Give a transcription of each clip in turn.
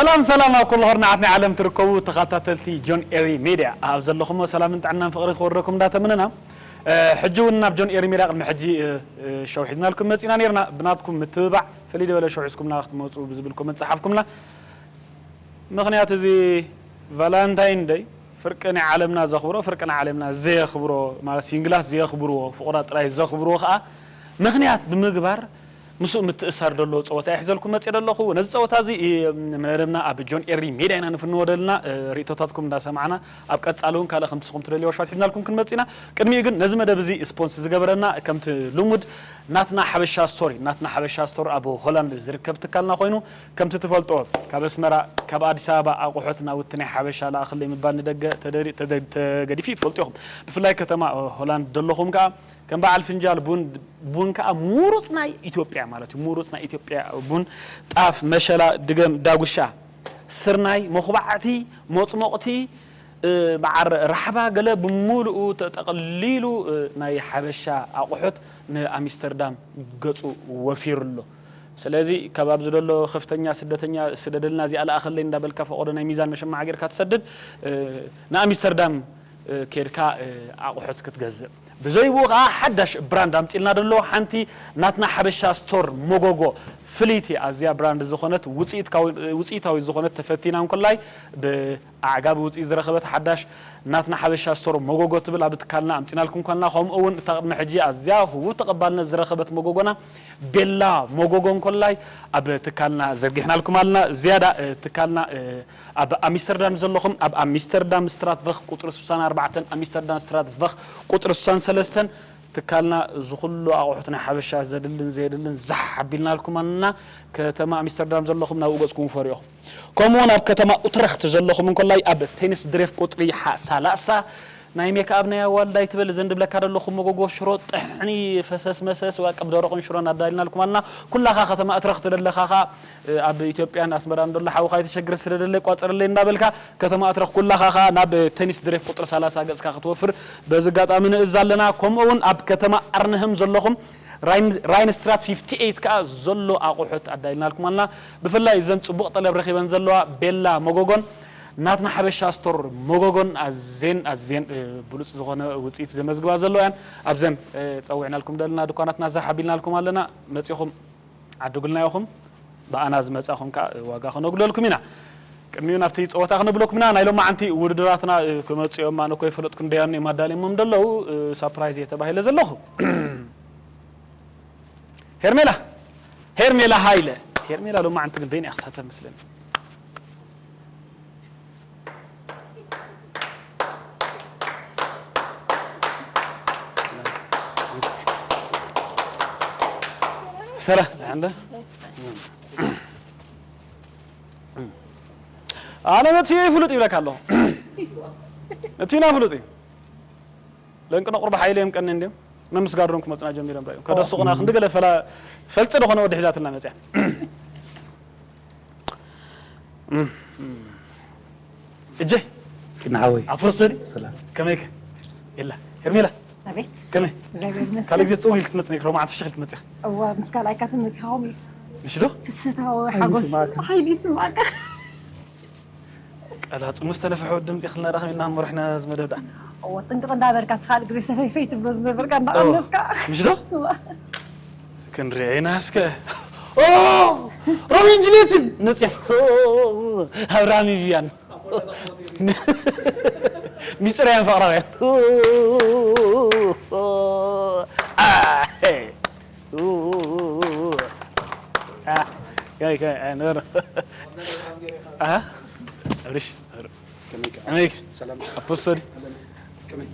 ሰላም ሰላም ኣብ ኩሉ ኩርናዓት ናይ ዓለም ትርከቡ ተኸታተልቲ ጆን ኤሪ ሜድያ ኣብ ዘለኹሞ ሰላምን ጥዕናን ፍቕሪ ክወርደኩም እንዳተመነና፣ እ፣ ሕጂ እውን ናብ ጆን ኤሪ ሜድያ ቅድሚ ሕጂ፣ እ፣ እ፣ ሸው ሒዝናልኩም መጺና ነይርና። ብናትኩም ምትብባዕ ፍልይ ዝበለ ሸው ሒዝኩምና ክትመጹ ብዝብል ኮመንት ጸሓፍኩምና። ምኽንያት እዚ ቫላንታይን ደይ ፍርቂ ናይ ዓለምና ዘኽብሮ፣ ፍርቂ ናይ ዓለምና ዘየኽብሮ፣ ማለት ሲንግላት ዘየኽብርዎ፣ ፍቑራት ጥራይ ዘኽብርዎ ኸኣ ምኽንያት ብምግባር ምስኡ ምትእሳር ደሎ ጸወታ እየ ሒዘልኩም መጽእ ደለኹ። ነዚ ጸወታ እዚ፣ እ፣ መደብና ኣብ ጆን ኤሪ ሜድያ ኢና ንፍንዎ ደልና፣ እ፣ ርእቶታትኩም እንዳሰማዕና ኣብ ቀጻሊ እውን ካልእ ከምቲ ንስኹም ትደልይዎ ሸዋት ሒዝናልኩም ክንመጽእ ኢና። ቅድሚኡ ግን ነዚ መደብ እዚ ስፖንስ ዝገበረና ከምቲ ልሙድ ናትና ሓበሻ ስቶር እዩ። ናትና ሓበሻ ስቶር ኣብ ሆላንድ ዝርከብ ትካልና ኮይኑ ከምቲ ትፈልጦ ካብ ኣስመራ፣ ካብ ኣዲስ ኣበባ ኣቑሑት ናውቲ ናይ ሓበሻ ለኣኽለይ ምባል ንደገ ተደሪ-፣ ተደ-፣ ተገዲፉ እዩ ትፈልጡ ኢኹም። ብፍላይ ከተማ ሆላንድ ደለኹም ከኣ ከም በዓል ፍንጃል ቡን፣ ቡን ከኣ ሙሩጽ ናይ ኢትዮጵያ ማለት እዩ። ሙሩጽ ናይ ኢትዮጵያ ቡን፣ ጣፍ፣ መሸላ፣ ድገም፣ ዳጉሻ፣ ስርናይ፣ መኹባዕቲ፣ ሞጽሞቕቲ፣ እ፣ መዓር ራሕባ ገለ ብምሉኡ ተጠቕሊሉ፣ እ፣ ናይ ሓበሻ ኣቑሑት ንኣምስተርዳም ገጹ ወፊሩ ኣሎ። ስለዚ ካብ ኣብዚ ዘሎ ከፍተኛ ስደተኛ ስደደልና እዚኣ ለኣኸለይ እንዳበልካ ፈቐዶ ናይ ሚዛን መሸማዕ ጌርካ ትሰድድ፣ እ፣ ንኣምስተርዳም፣ እ፣ ኬድካ፣ እ፣ ኣቑሑት ክትገዝእ። ብዘይብኡ ኸዓ ሓዳሽ ብራንድ ኣምጺልና ደሎ፣ ሓንቲ ናትና ሓበሻ ስቶር መጎጎ ፍልይቲ ኣዝያ ብራንድ ዝኾነት ውጽኢትካዊ-፣ ውጽኢታዊት ዝኾነት ተፈቲና እንኮላይ ብኣዕጋቢ ውጽኢት ዝረኸበት ሓዳሽ ናትና ሓበሻ ስቶር መጎጎ ትብል ኣብ ትካልና ኣምጺናልኩም ኮንና። ከምኡ እውን እታ ቅድሚ ሕጂ ኣዝያ ህቡብ ተቐባልነት ዝረኸበት መጎጎና ቤላ መጎጎ እንኮላይ ኣብ ትካልና ዘርጊሕናልኩም ኣለና። ዝያዳ፣ እ፣ ትካልና፣ እ፣ ኣብ ኣምስተርዳም ዘለኹም ኣብ ኣምስተርዳም ስትራትቨኽ ቁጽሪ ስሳን ኣርባዕተን ኣምስተርዳም ስትራትቨኽ ቁጽሪ ስሳን ሰለስተን ትካልና እዚ ኩሉ ኣቑሑት ናይ ሓበሻ ዘድልን ዘየድልን ዛሕ ኣቢልናልኩም ኣለና። ከተማ ኣምስተርዳም ዘለኹም ናብኡ ገጽኩም ፈርዮኹም። ከምኡ እውን ኣብ ከተማ ኡትረኽት ዘለኹም እንኮላይ ኣብ ቴኒስ ድሬፍ ቁጽሪ ሓ-፣ ሰላሳ ናይ ሜክኣፕ ናይ ኣዋልድ ኣይትበል፣ እዘን ድብለካ ዘለኹ መጎጎ ሽሮ ጥሕኒ ፈሰስ መሰስ፣ ዋቅብ ደረቕን ሽሮን ኣዳሊናልኩም ኣለና። ኩላኻ ከተማ እትረኽ ትደለኻ ኸኣ፣ እ፣ ኣብ ኢትዮጵያን ኣስመራን ደሎ ሓውኻ ኣይትሸግር፣ ስደደለይ ቋጸረለይ እንዳበልካ ከተማ እትረኽ ኩላኻ ኸኣ ናብ ቴኒስ ድሬፍ ቁጽሪ ሰላሳ ገጽካ ክትወፍር በዚ ኣጋጣሚ ንእዝ ኣለና። ከምኡ እውን ኣብ ከተማ ኣርንህም ዘለኹም ራይን-፣ ራይንስትራት ፊፍቲ ኤይት ከኣ ዘሎ ኣቑሑት ኣዳሊናልኩም ኣለና። ብፍላይ እዘን ጽቡቕ ጠለብ ረኺበን ዘለዋ ቤላ መጎጎን ናትና ሓበሻ ስቶር መጎጎን ኣዜን ኣዜን፣ እ፣ ብሉጽ ዝኾነ ውጽኢት ዘመዝግባ ዘለዋ እያን። ኣብዘን፣ እ፣ ጸዊዕናልኩም ደለና ድኳናትና ዛሕ ኣቢልናልኩም ኣለና። መጺኹም ዓድጉልና ኢኹም። ብኣና ዝመጻኹም ከኣ ዋጋ ክነጉለልኩም ኢና። ቅድሚኡ ናብቲ ጸወታ ክነብለኩም ኢና። ናይ ሎማዓንቲ ውድድራትና፣ እ፣ ክመጽኡ እዮም። ኣነ እኮ ኣይፈለጥኩን ደያኑ እዮም ኣዳልዮሞም ደለዉ፣ እ፣ ሳፕራይዝ እየ ተባሂለ ዘለኹ። ሄርሜላ፣ ሄርሜላ ሃይለ። ሄርሜላ ሎማዓንቲ ግን በይና እያ ክሳተፍ መስለኒ። ሰላም፣ እንደ ኣነ መትዮ ይፍሉጥ ይብለካ ኣለኹ። እቲ ኢና ፍሉጥ እዩ። ለንቅነ ቁርቢ ሓይለ እዮም ቀኒ እንድዮም። መምስጋር ዶም ክመጽና ጀሚሮም ራእዮም። ከደስቑና ክንዲ ገለ ፈላ-፣ ፈልጢ ዝኾነ ወዲ ሒዛትና መጽያ። እጀ ንዓወይ ኣፍረሰኒ። ሰላም። ከመይከ? የላ። ሄርሜላ። ኣቤት። ከመይ? እግዚኣብሔር ይመስገን። ካልእ ግዜ ጽው ኢልክ ትመጽእ ነይርክ፣ ሎማዓንቲ ፍሽኽ ኢልክ መጺኻ። እዋ፣ ምስ ካልኣይካ ትመጺኻ ከምኡ እዩ። ምሽ ዶ? ፍስህታዊ ሓይሊ ሓጎስ። ይስማዕካ። ሓይሊ ይስማዕካ። ቀላጽሙ ዝተነፍሐ ወዲ ምጽእ ክልና ዳኸም ኢና እሞ ርሕና ዝመደብ ደኣ። እዎ፣ ጥንቅቕ እንዳበልካ እቲ ካልእ ግዜ ሰፈይፈይ ትብሎ ዝነበርካ እንዳቐነስካ። ምሽ ዶ? እዋ። ክንሪኦ ኢና እስከ። ኦ! ሮሚዮን ጁልየትን መጽዮም። ኣብርሃም ቪቪያን። ሚስጥራውያን ፍቕራውያን። ኣይ፣ ከ-፣ ኣይ፣ ነር-፣ ኣ? ኣብሪሽ፣ ከመይ ከ? ከመይ ከ? ሰላም። ኣፖስቶሊ። ከመይ?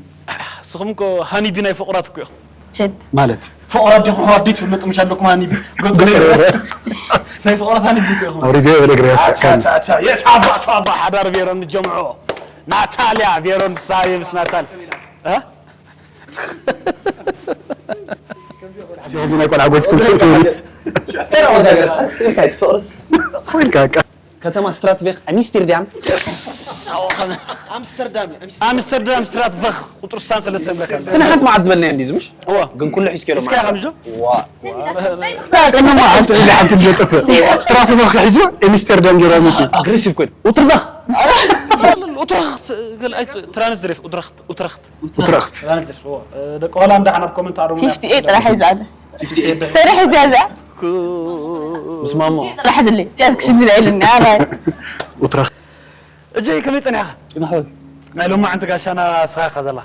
ንስኹም እኮ ሃኒቢ ናይ ፍቑራት እኮ ኢኹም። ቸድ። ማለት? ፍቑራት ዲኹም ኣሕዋት ዲት ትብለጡ ምሽ ኣለኩም ሃኒቢ። ገጹ ገጹ ገይሩ። ገይሩ። ናይ ፍቑራት ሃኒቢ እኮ ኢኹም። ኣውሪዶ በለ ግርያስ ኣቻ፣ ካን። ኣቻ፣ ኣቻ። የስ ኣባ፣ ኣቶ ኣባ ሓዳር ቬሮን ጀምዖ። ናታልያ ቬሮን ሳየ ምስ ናታል-፣ እ? እዚ ናይ ቆልዓ ጎጅ ኩሉ ትውልድ። ሽዑ እስከ ወዳገር ሳክስ ኢልካ ይትፍቕርስ? ኮይንካ በቃ። ከተማ ስትራትቬክ ኣሚስተርዳም። ኣምስተርዳም እዩ፣ ኣምስተርዳም። ኣምስተርዳም ስትራትቨኽ ቁፅሪ ስሳን ሰለስተ ምለካ እቲ ንሓንቲ መዓት ዝበልናዮ እንዲ ዝምሽ እዋ ግን ኩሉ ሒዝክዮ እስካ ከምዞ ዋ ቅድሚ ሓንቲ ሒዚ ሓንቲ ዝለጠፈ ስትራትቨኽ ሒዝዎ ኣምስተርዳም ገይሩ መፅዩ። ኣግሬሲቭ ኮይኑ ኡትርባኽ ኡትረኽት ትራንስድሬፍ ኡትረኽት ኡትረኽት ኡትረኽት ትራንስድሬፍ ደቂ ሆላንዳ ሓናብ ኮመንት ኣረሙ ፊፍቲ ኤት ጥራሕ እዩ ዝኣነስ ፊፍቲ ኤት ጥራሕ እዩ ዝያዝያ ምስ ማሞ ጥራሕ ዝለ ያዝ ክሽግር ኣይልኒ ኣራይ ኡትረኽት እጀይ ከመይ ፀኒሕኻ ናሓወይ ናይ ሎማዓንቲ ጋሻና ስኻ ኢኻ ዘላ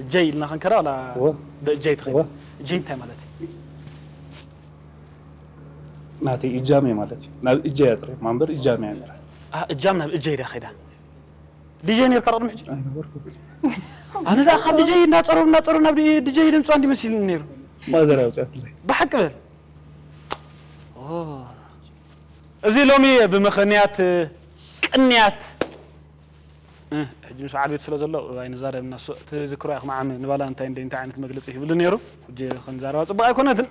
እጀይ ኢልና ክንከራ ዋላ እወ። ብእጀይ ትኸ እወ። እጀይ እንታይ ማለት እዩ ናተይ እጃመ ማለት እዩ ናብ እጀ ያፅረ ማንበር እጃመ ያነራ ኣህ፣ እጃም ናብ እጀይ ዳ ኸይዳ ዲጀ ነርካ ቅድሚ ሕጂ ኣይነበርኩ ኣነ ዳ ካብ ዲጀይ እንዳፀረብ እንዳፀረብ ናብ ዲጀ ድምፅዋ እንዲመስል ነይሩ ማዘር ያውፅያትለይ ብሓቂ በል ኦ፣ እዚ ሎሚ ብምኽንያት ቅንያት እ፣ ሕጂ ምስ በዓል ቤት ስለ ዘሎ ኣይንዛረብ እናሱ ትዝክሮ ኢኹም ዓሚ ንቫላንታይን ደይ እንታይ ዓይነት መግለፂ ይብሉ ነይሩ ሕጂ ክንዛረባ ፅቡቅ ኣይኮነትን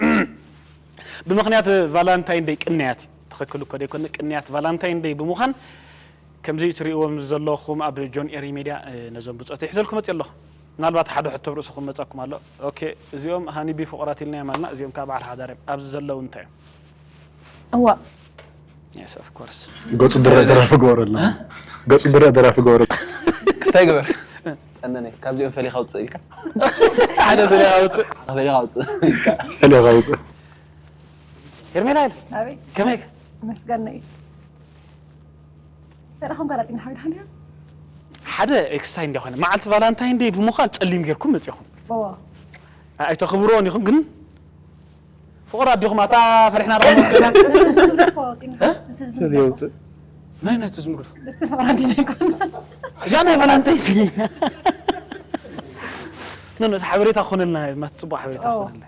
ብምኽንያት ቫላንታይን ደይ ቅንያት እዩ ትኽክል እኮ ደይኮነ ቅንያት ቫላንታይን ደይ ብምዃን ከምዚ ትሪእዎም ዘለኹም ኣብ ጆን ኤሪ ሜድያ ነዞም ብፆት ይሕዘልኩ መፅእ ኣለኹ ምናልባት ሓደ ሕቶ ኣብ ርእስኹም መፃኩም ኣሎ ኦኬ እዚኦም ሃኒቢ ፍቑራት ኢልናዮም ኣልና እዚኦም ከዓ በዓል ሓዳር እዮም ኣብዚ ዘለዉ እንታይ እዮም እዋ Yes, of course. ገፁ ድረ ደራፊ ገበረልና። ገፁ ድረ ደራፊ ገበረ። ክስታይ ግበር ጠነነ ካብዚኦም ፈሊኻ ውፅእ ኢልካ ሓደ ፈሊኻ ውፅእ ፈሊኻ ውፅእ ኢልካ ፈሊኻ ውፅእ። ሄርሜላ ኢለ ኣበይ ከመይ መስገን እዩ ሰላኹም ጋር ኣጢና ሓዊድ ሓንያ ሓደ ኤክስታይ እንዲያ ኮይነ መዓልቲ ቫላንታይን ደይ ብምዃን ፀሊም ጌርኩም መፂኹም በዋ ኣይተኽብርዎን ኢኹም ግን ፍቕሪ ኣዲኹም ኣታ ፈሪሕና ዳ ፈሊ ውፅእ ናይ ናይቲ ዝምግፍ እቲ ፍቕሪ ኣዲና ይኮን እዚኣ ናይ ቫላንታይን ኖ ኖ እቲ ሓበሬታ ክኾነልና ማት ፅቡቅ ሓበሬታ ክኾነልና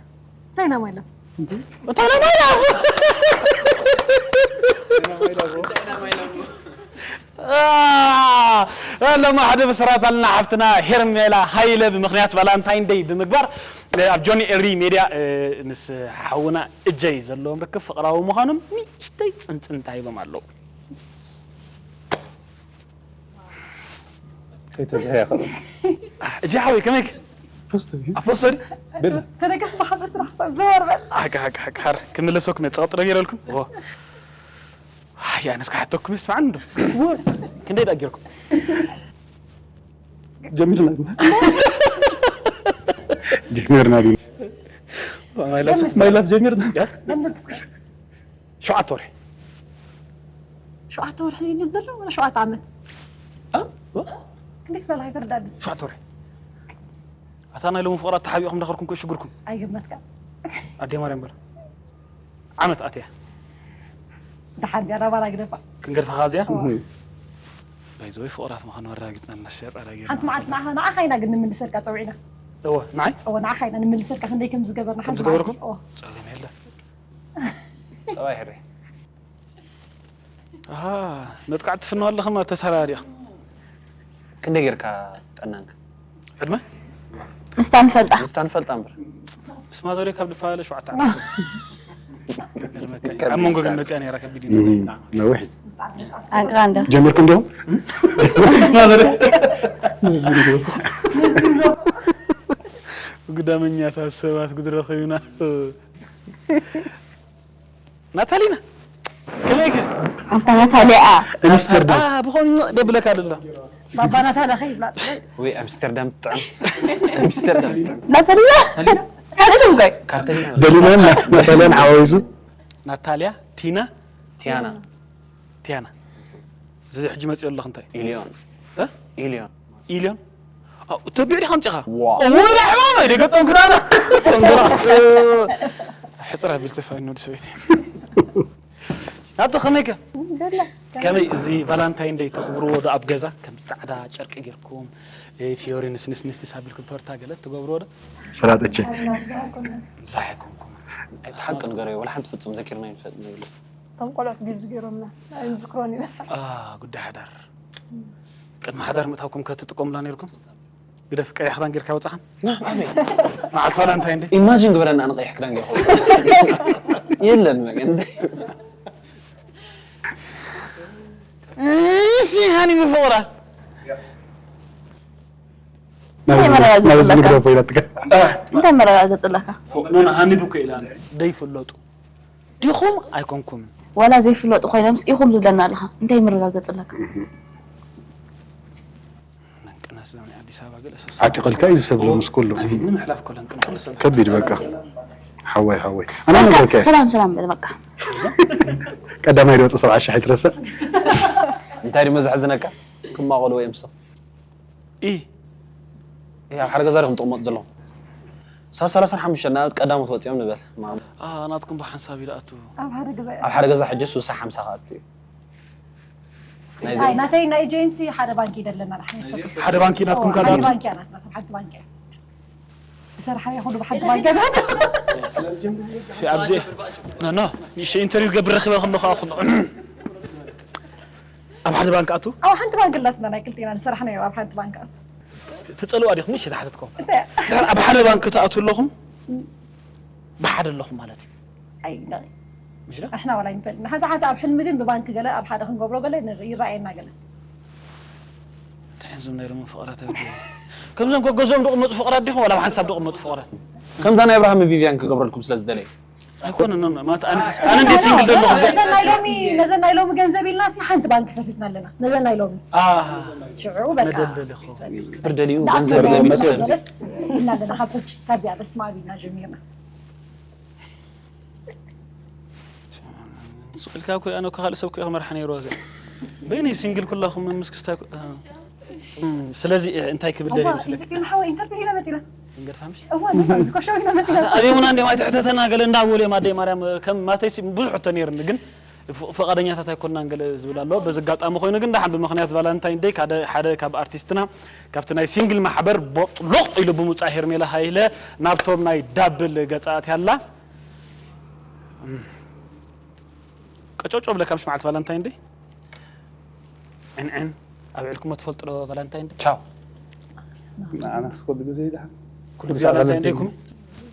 እንታይ ኢና ማይለም እንታይ ናይ ማይላ ለማ ሓደ ብስራት ኣለና ሓፍትና ሄርሜላ ሃይለ ብምክንያት ቫላንታይን ደይ ብምግባር ኣብ ጆኒ ኤሪ ሜድያ ምስ ሓውና እጀይ ዘለዎም ርክብ ፍቕራዊ ምዃኖም ንእሽተይ ፅንፅንታ ሂቦም ኣለዉ ከይተዝሕያ ከ እጀ ሓወይ ከመይክ ኣፖስቶሊ ቤላ ተደገፍ ብሓፈ ስራሕ ሰብ ዘወር በል ሓቂ ሓቂ ሓቂ ሓር ክምለሰኩም እየ ፀቕጢ ዶ ገይረልኩም ያ ነስካ ሓተኩም ስማዕ እንዶ ክንደይ ዳ ጌርኩም ጀሚርና ጀሚርና ዲ ማይላፍ ጀሚርና ሸውዓተ ወርሒ ሸውዓተ ወርሒ ይብል ዘሎ ወላ ሸውዓተ ዓመት እንዴት በላ ይትርዳል ሸውዓተ ወርሒ ኣታ ናይ ሎሚ ፍቕራት ተሓቢእኹም ዳኸርኩም ክእሽግርኩም ኣይገመትካ ኣዴ ማርያም በላ ዓመት ኣትያ ደሓን እዚኣ ናባና ግደፋ ክንገድፈኻ እዚኣ ባይዘወይ ፍቕራት ምዃኑ ኣረጋጊፅና እናሸጥ ኣረጊ ሓንቲ መዓልቲ ንዓኻ ንዓኻ ኢና ግን ንምልሰልካ ፀዊዕና እወ ንዓይ እወ ንዓኻ ኢና ንምልሰልካ ክንደይ ከም ዝገበርና ሓንቲ ዝገበርኩም? መዓልቲ፣ እወ። ፀገም የለ ፀባይ ሕሪ ኣሃ መጥቃዕቲ ትፍንዋ ኣለኹም ኣብ ተሰራሪኹም ክንደይ ጌርካ ጠናንካ ዕድመ ምስታ ንፈልጣ ምስታ ንፈልጣ እምበር ምስ ማዞርዮ ካብ ድፈላለ ሸውዓተ ዓመት ኣብ መንጎ ግን መፅያ ነይራ ከቢድ እዩ ነዊሕ ኣንቅራ እንደ ጀሚርኩም ዲኹም? ጉዳመኛታት ሰባት ጉድ ረኺብና ናታሊና ከመይ ግን ኣንታ ናታሊያ ኣምስተርዳም ብኾን ደብለካ ደሎ ባባ ናታለ ከይብላ ፅቡቅ ወይ ኣምስተርዳም ጥዕም ኣምስተርዳም ጥዕም ናታሊያ ሓደ ሽም ቆይ ካርተኛ ደሊናን ናታልያን ሓዋዊሱ ናታልያ ቲና ቲያና ቲያና እዚ ሕጂ መፅኦ ኣለኹ እንታይ ኢልዮን እ? ኢልዮን ኢልዮን ተቢዕ ዲኻ ምፅኻ ዋ እወዳ ሕማም ኣይደገጠም ክዳና ሕፅር ኣቢል ተፋኒ ወዲ ሰበይቲ ናቶ ከመይ ከ ከመይ እዚ ቫላንታይን ደይ ተኽብርዎ ዶ ኣብ ገዛ ከም ፃዕዳ ጨርቂ ጌርኩም ፊዮሪ ንስንስንስንስ ኣቢልኩም ተወርታ ገለ ትገብርዎ ዶ ሰላጠቸ ብዙሕ ኣይኮንኩም እቲ ሓቂ ንገረዮ ወላ ሓንቲ ፍፁም ዘኪርና ይንፈልጥ ነብለ እቶም ቆልዑት ቢዚ ገይሮምና ኣይንዝክሮን ኢና ኣ፣ ጉዳይ ሓዳር ቅድሚ ሓዳር ምእታውኩም ከ ትጥቀሙላ ነይርኩም ግደፍ ቀይሕ ክዳን ጌርካ ወፃኻን ኣበይ መዓልቲ ዋላ እንታይ እንደ ኢማጂን ግበረና ኣነ ቀይሕ ክዳን ጌርካ የለን መገ እንደ እሺ ሃኒ ብፍቕራ እንታይ መረጋገፂ ኣለካ? እንታይ መረጋገፂ ኣለካ? ኖ ኖ ሃኒ ብኮ ኢላ ደይፍለጡ ዲኹም ኣይኮንኩምን ዋላ ዘይፍለጡ ኮይኖምስ ኢኹም ዝብለና ኣለኻ እንታይ መረጋገፂ ኣለካ? መንቀናስ ዞም ኣዲስ ኣበባ ገለ ሰብሰብ ዓቂቕልካ እዩ ዝሰብሎ ምስ ኩሉ ንምሕላፍ ኮለን ቅን ኩሉ ሰብ ከቢድ በቃ ሓወይ ሓወይ ኣነ ነግረካ ሰላም ሰላም በል በቃ ቀዳማይ ድወፅ ሰብዓ ሽሕ ኣይትረስዕ እንታይ ድዩ መዘሕዝነካ ክማቐሉ እዮም ሰብ ኢ ኣብ ሓደ ገዛ ዲኹም ትቕመጡ ዘለኹም ሳብ ሰላሳን ሓሙሽተን ንኣብነት ቀዳሞት ወፂኦም ንበል ናትኩም ብሓንሳብ ይልኣቱ ኣብ ሓደ ገዛ ኣብ ሓደ ገዛ ሕጂ ሱሳ ሓምሳ ክኣቱ እዩ ኣይ ናተይ ናይ ኤጀንሲ ሓደ ባንክ ይደለና ንሕና ሓደ ባንክ ናትኩም ሓደ ካልኣቱ ባንክ እያ ናትና ሓንቲ ባንክ እያ ዝሰርሓ ይኹሉ ብሓንቲ ባንክ ገዛ ኣብዚ ኖ ኖ ንእሽተይ ኢንተርቪው ገብር ረኺበ ከለኹ ኣኹ ኣብ ሓደ ባንክ ኣቱ ኣብ ሓንቲ ባንክ ኣላትና ናይ ክልቴና ዝሰርሕናዮ ኣብ ሓንቲ ባንክ ኣቱ ትጸልዋ ዲኹም ንእሽተይ ተሓተትኩም እንታይ ድሕር ኣብ ሓደ ባንክ ትኣትዉ ኣለኹም ብሓደ ኣለኹም ማለት እዩ ኣይ ምሽ ዶ? ንሕና ዋላ ይንፈልጥ ንሓንሳ ሓንሳ ኣብ ሕልሚ ግን ብባንክ ገለ ኣብ ሓደ ክንገብሮ ገለ ንርኢ- ይረኣየና ገለ እንታይ እዮም ዞም ናይ ሎሚ ፍቕራት ኣይኮኑ ከምዞም ኮ ገዞም ዝቕመጡ ፍቕራት ዲኹም ዋላ ኣብ ሓንሳብ ዝቕመጡ ፍቕራት ከምዛ ናይ ኣብርሃም ቪቪያን ክገብረልኩም ስለ ዝደለየ ኣይኮነ ኖ ኖ ማለት ኣነ ኣነ እንደ ሲንግል ዘለኹ ነዘን ናይ ሎሚ ነዘን ናይ ሎሚ ገንዘብ ኢልና ሲ ሓንቲ ባንክ ከፊትና ኣለና ነዘን ናይ ሎሚ ኣሃ ሽዑ በቃ መደልደሊ ኾ ብር ደልዩ ዳኣ ገንዘብ መደልደሊ ደልዩ መደልደሊ ሰብ በስ ኢልና ኣለና ካብ ሕጂ ካብዚኣ በስመ ኣብ ኢልና ጀሚርና ስቕ ኢልካ እኮ ኣነ እኮ ካልእ ሰብ እኮ እየ ክመርሓ ነይሩ እዚ በይነይ ሲንግል ኩላኹም ምስክስታ እኮ- እ፣ እ፣ ስለዚ እ፣ እንታይ ክብል ደልየ መስለካ ኢንተርቴን ሓወይ ኢንተርቴን ኢና መፂና ገድፋምሽ እወ ንባ ዝኮሸው ኢና መፂና ኣብየሙና እንዲም ኣይትሕተተና ገለ እንዳበሉ እዮም ኣደ ማርያም ከም ማተይሲ ብዙሕ እቶ ነይርኒ ግን ፍ- ፈቃደኛታት ኣይኮንናን ገለ ዝብል ኣሎ በዚ ኣጋጣሚ ኮይኑ ግን ደሓን ብምክንያት ቫላንታይን ደይ ካደ ሓደ ካብ ኣርቲስትና ካብቲ ናይ ሲንግል ማሕበር ቦጥሎቕ ኢሉ ብምውፃእ ሄርሜላ ሃይለ ናብቶም ናይ ዳብል ገፃ ኣትያ ኣላ ቀጨውጨው ብለካ ምሽ መዓልቲ ቫላንታይን ደይ ዕንዕን ኣብ ዕልኩሞ ትፈልጡ ዶ ቫላንታይን ደይ ቻው ንዓናስ ኩሉ ግዜ ይድሓን ኩሉ ግዜ ቫላንታይን ደይ ኩኑ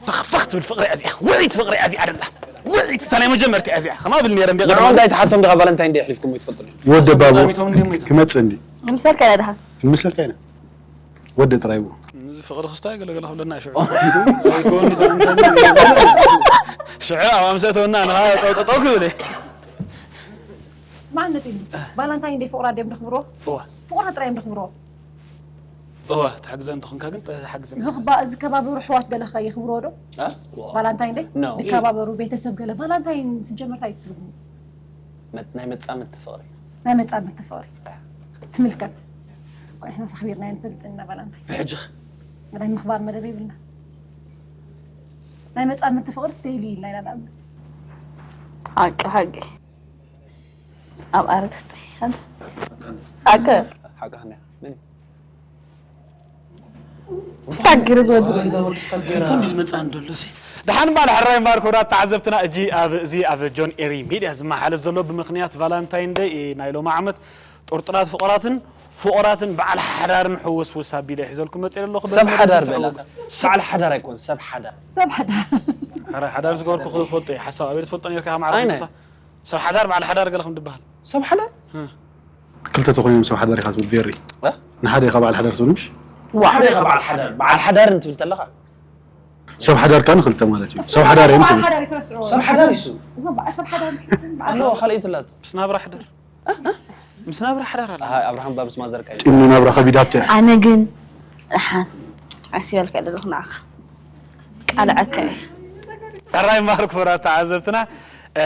ፈኽፈኽ ትብል ፍቕሪ እያ እዚኣ ውዒት ፍቕሪ እያ እዚኣ ደላ ውዒት እታ ናይ መጀመርታ እያ እዚኣ ከማ ብል ነይረ እንዲ ንዑ እንታይ ትሓቶም ዲኻ ቫለንታይን ደይ ኣሕሊፍኩም ይትፈልጡ ድዩ ወደ ባቡ ዳሚቶም እንዲ ሞይቶም ክመፅእ እንዲ ንምሰልካ ኢና ድሓን ንምሰልካ ኢና ወደ ጥራይ ብኡ እዚ ፍቕሪ ክስታይ ገለ ገለ ክብለና እዩ ሽዑ ኣይኮን ይዛንተኒ ሽዑ ኣብ ኣምሰተውና ንኻ ጠውጠጠው ክብል እየ ስማዕነት እዩ ቫላንታይን ደይ ፍቕራ ድዮም ድኽብርዎ እዋ ፍቕራ ጥራይ እዮም ድኽብርዎ እዋ ትሕግዘ እንተኾንካ ግን ትሓግዘ ዝኽባ ዝከባበሩ ኣሕዋት ገለ ኸ የኽብርዎ ዶ ቫላንታይን ደይ No. ዝከባበሩ ቤተሰብ ገለ ቫላንታይን ስጀመርታ እዩ ትርጉሙ መ- ናይ መጻምድቲ ፍቕሪ ናይ መጻምድቲ ፍቕሪ ትምልከት እኳ ንሕና ሳኽቢርና ንፈልጥ እና ቫላንታይን ብሕጂ ናይ ምኽባር መደብ የብልና ናይ መጻምድቲ ፍቕሪ ስተይሊ ኢልና ኢና ንኣምን ሓቂ ሓቂ ኣብ ኣረግቲ ሓቂ ሓቃ ክንያ መን እዩ? ስታግር ዝወዱ እንዲ ዝመፅኣ እንደሎ ሲ ደሓን እምበኣል ሕራይ እምበኣል ክቡራት ተዓዘብትና እጂ ኣብ እዚ ኣብ ጆን ኤሪ ሚድያ ዝመሓለፍ ዘሎ ብምክንያት ቫላንታይን ደይ ናይ ሎሚ ዓመት ጥርጡራት ፍቑራትን ፍቑራትን በዓል ሓዳርን ሕውስውስ ኣቢለ ሒዘልኩም መፅእ ኣለኹ ሰብ ሓዳር በላ በዓል ሓዳር ኣይኮን ሰብ ሓዳር ሰብ ሓዳር ሕራይ ሓዳር ዝገበርኩ ክፈልጦ እዩ ሓሳብ ኣበይ ትፈልጦ ነርካ ካብ ኣይነ። ማዕረግ ሰብ ሓዳር በዓል ሓዳር ገለ ከም ዝበሃል ሰብ ሓዳር ክልተ ተኮይኖም ሰብ ሓዳር ኢኻ ትብል ቤሪ እ? ንሓደ ኢኻ በዓል ሓዳር ትብል ምሽ ሓደ ኢኻ በዓል ሓዳር በዓል ሓዳር እንትብል ተለኻ ሰብ ሓዳር ካን ክልተ ማለት እዩ ሰብ ሓዳር እዮም ትብል ሓዳር ይትረስዑ ሰብ ሓዳር ይሱ ሰብ ሓዳር ኣለዎ ካልእ ትላቱ ምስ ናብራ ሓዳር ምስ ናብራ ሓዳር ኣለ ኣብርሃም ባብስ ማዘርካ እዩ ጢም ናብራ ከቢዳብተ ኣነ ግን ደሓን ዓስበልካ ኣለኹ ንዓኻ ቃልዓካ እዩ ሕራይ እምበኣል ክቡራት ተዓዘብትና እ፣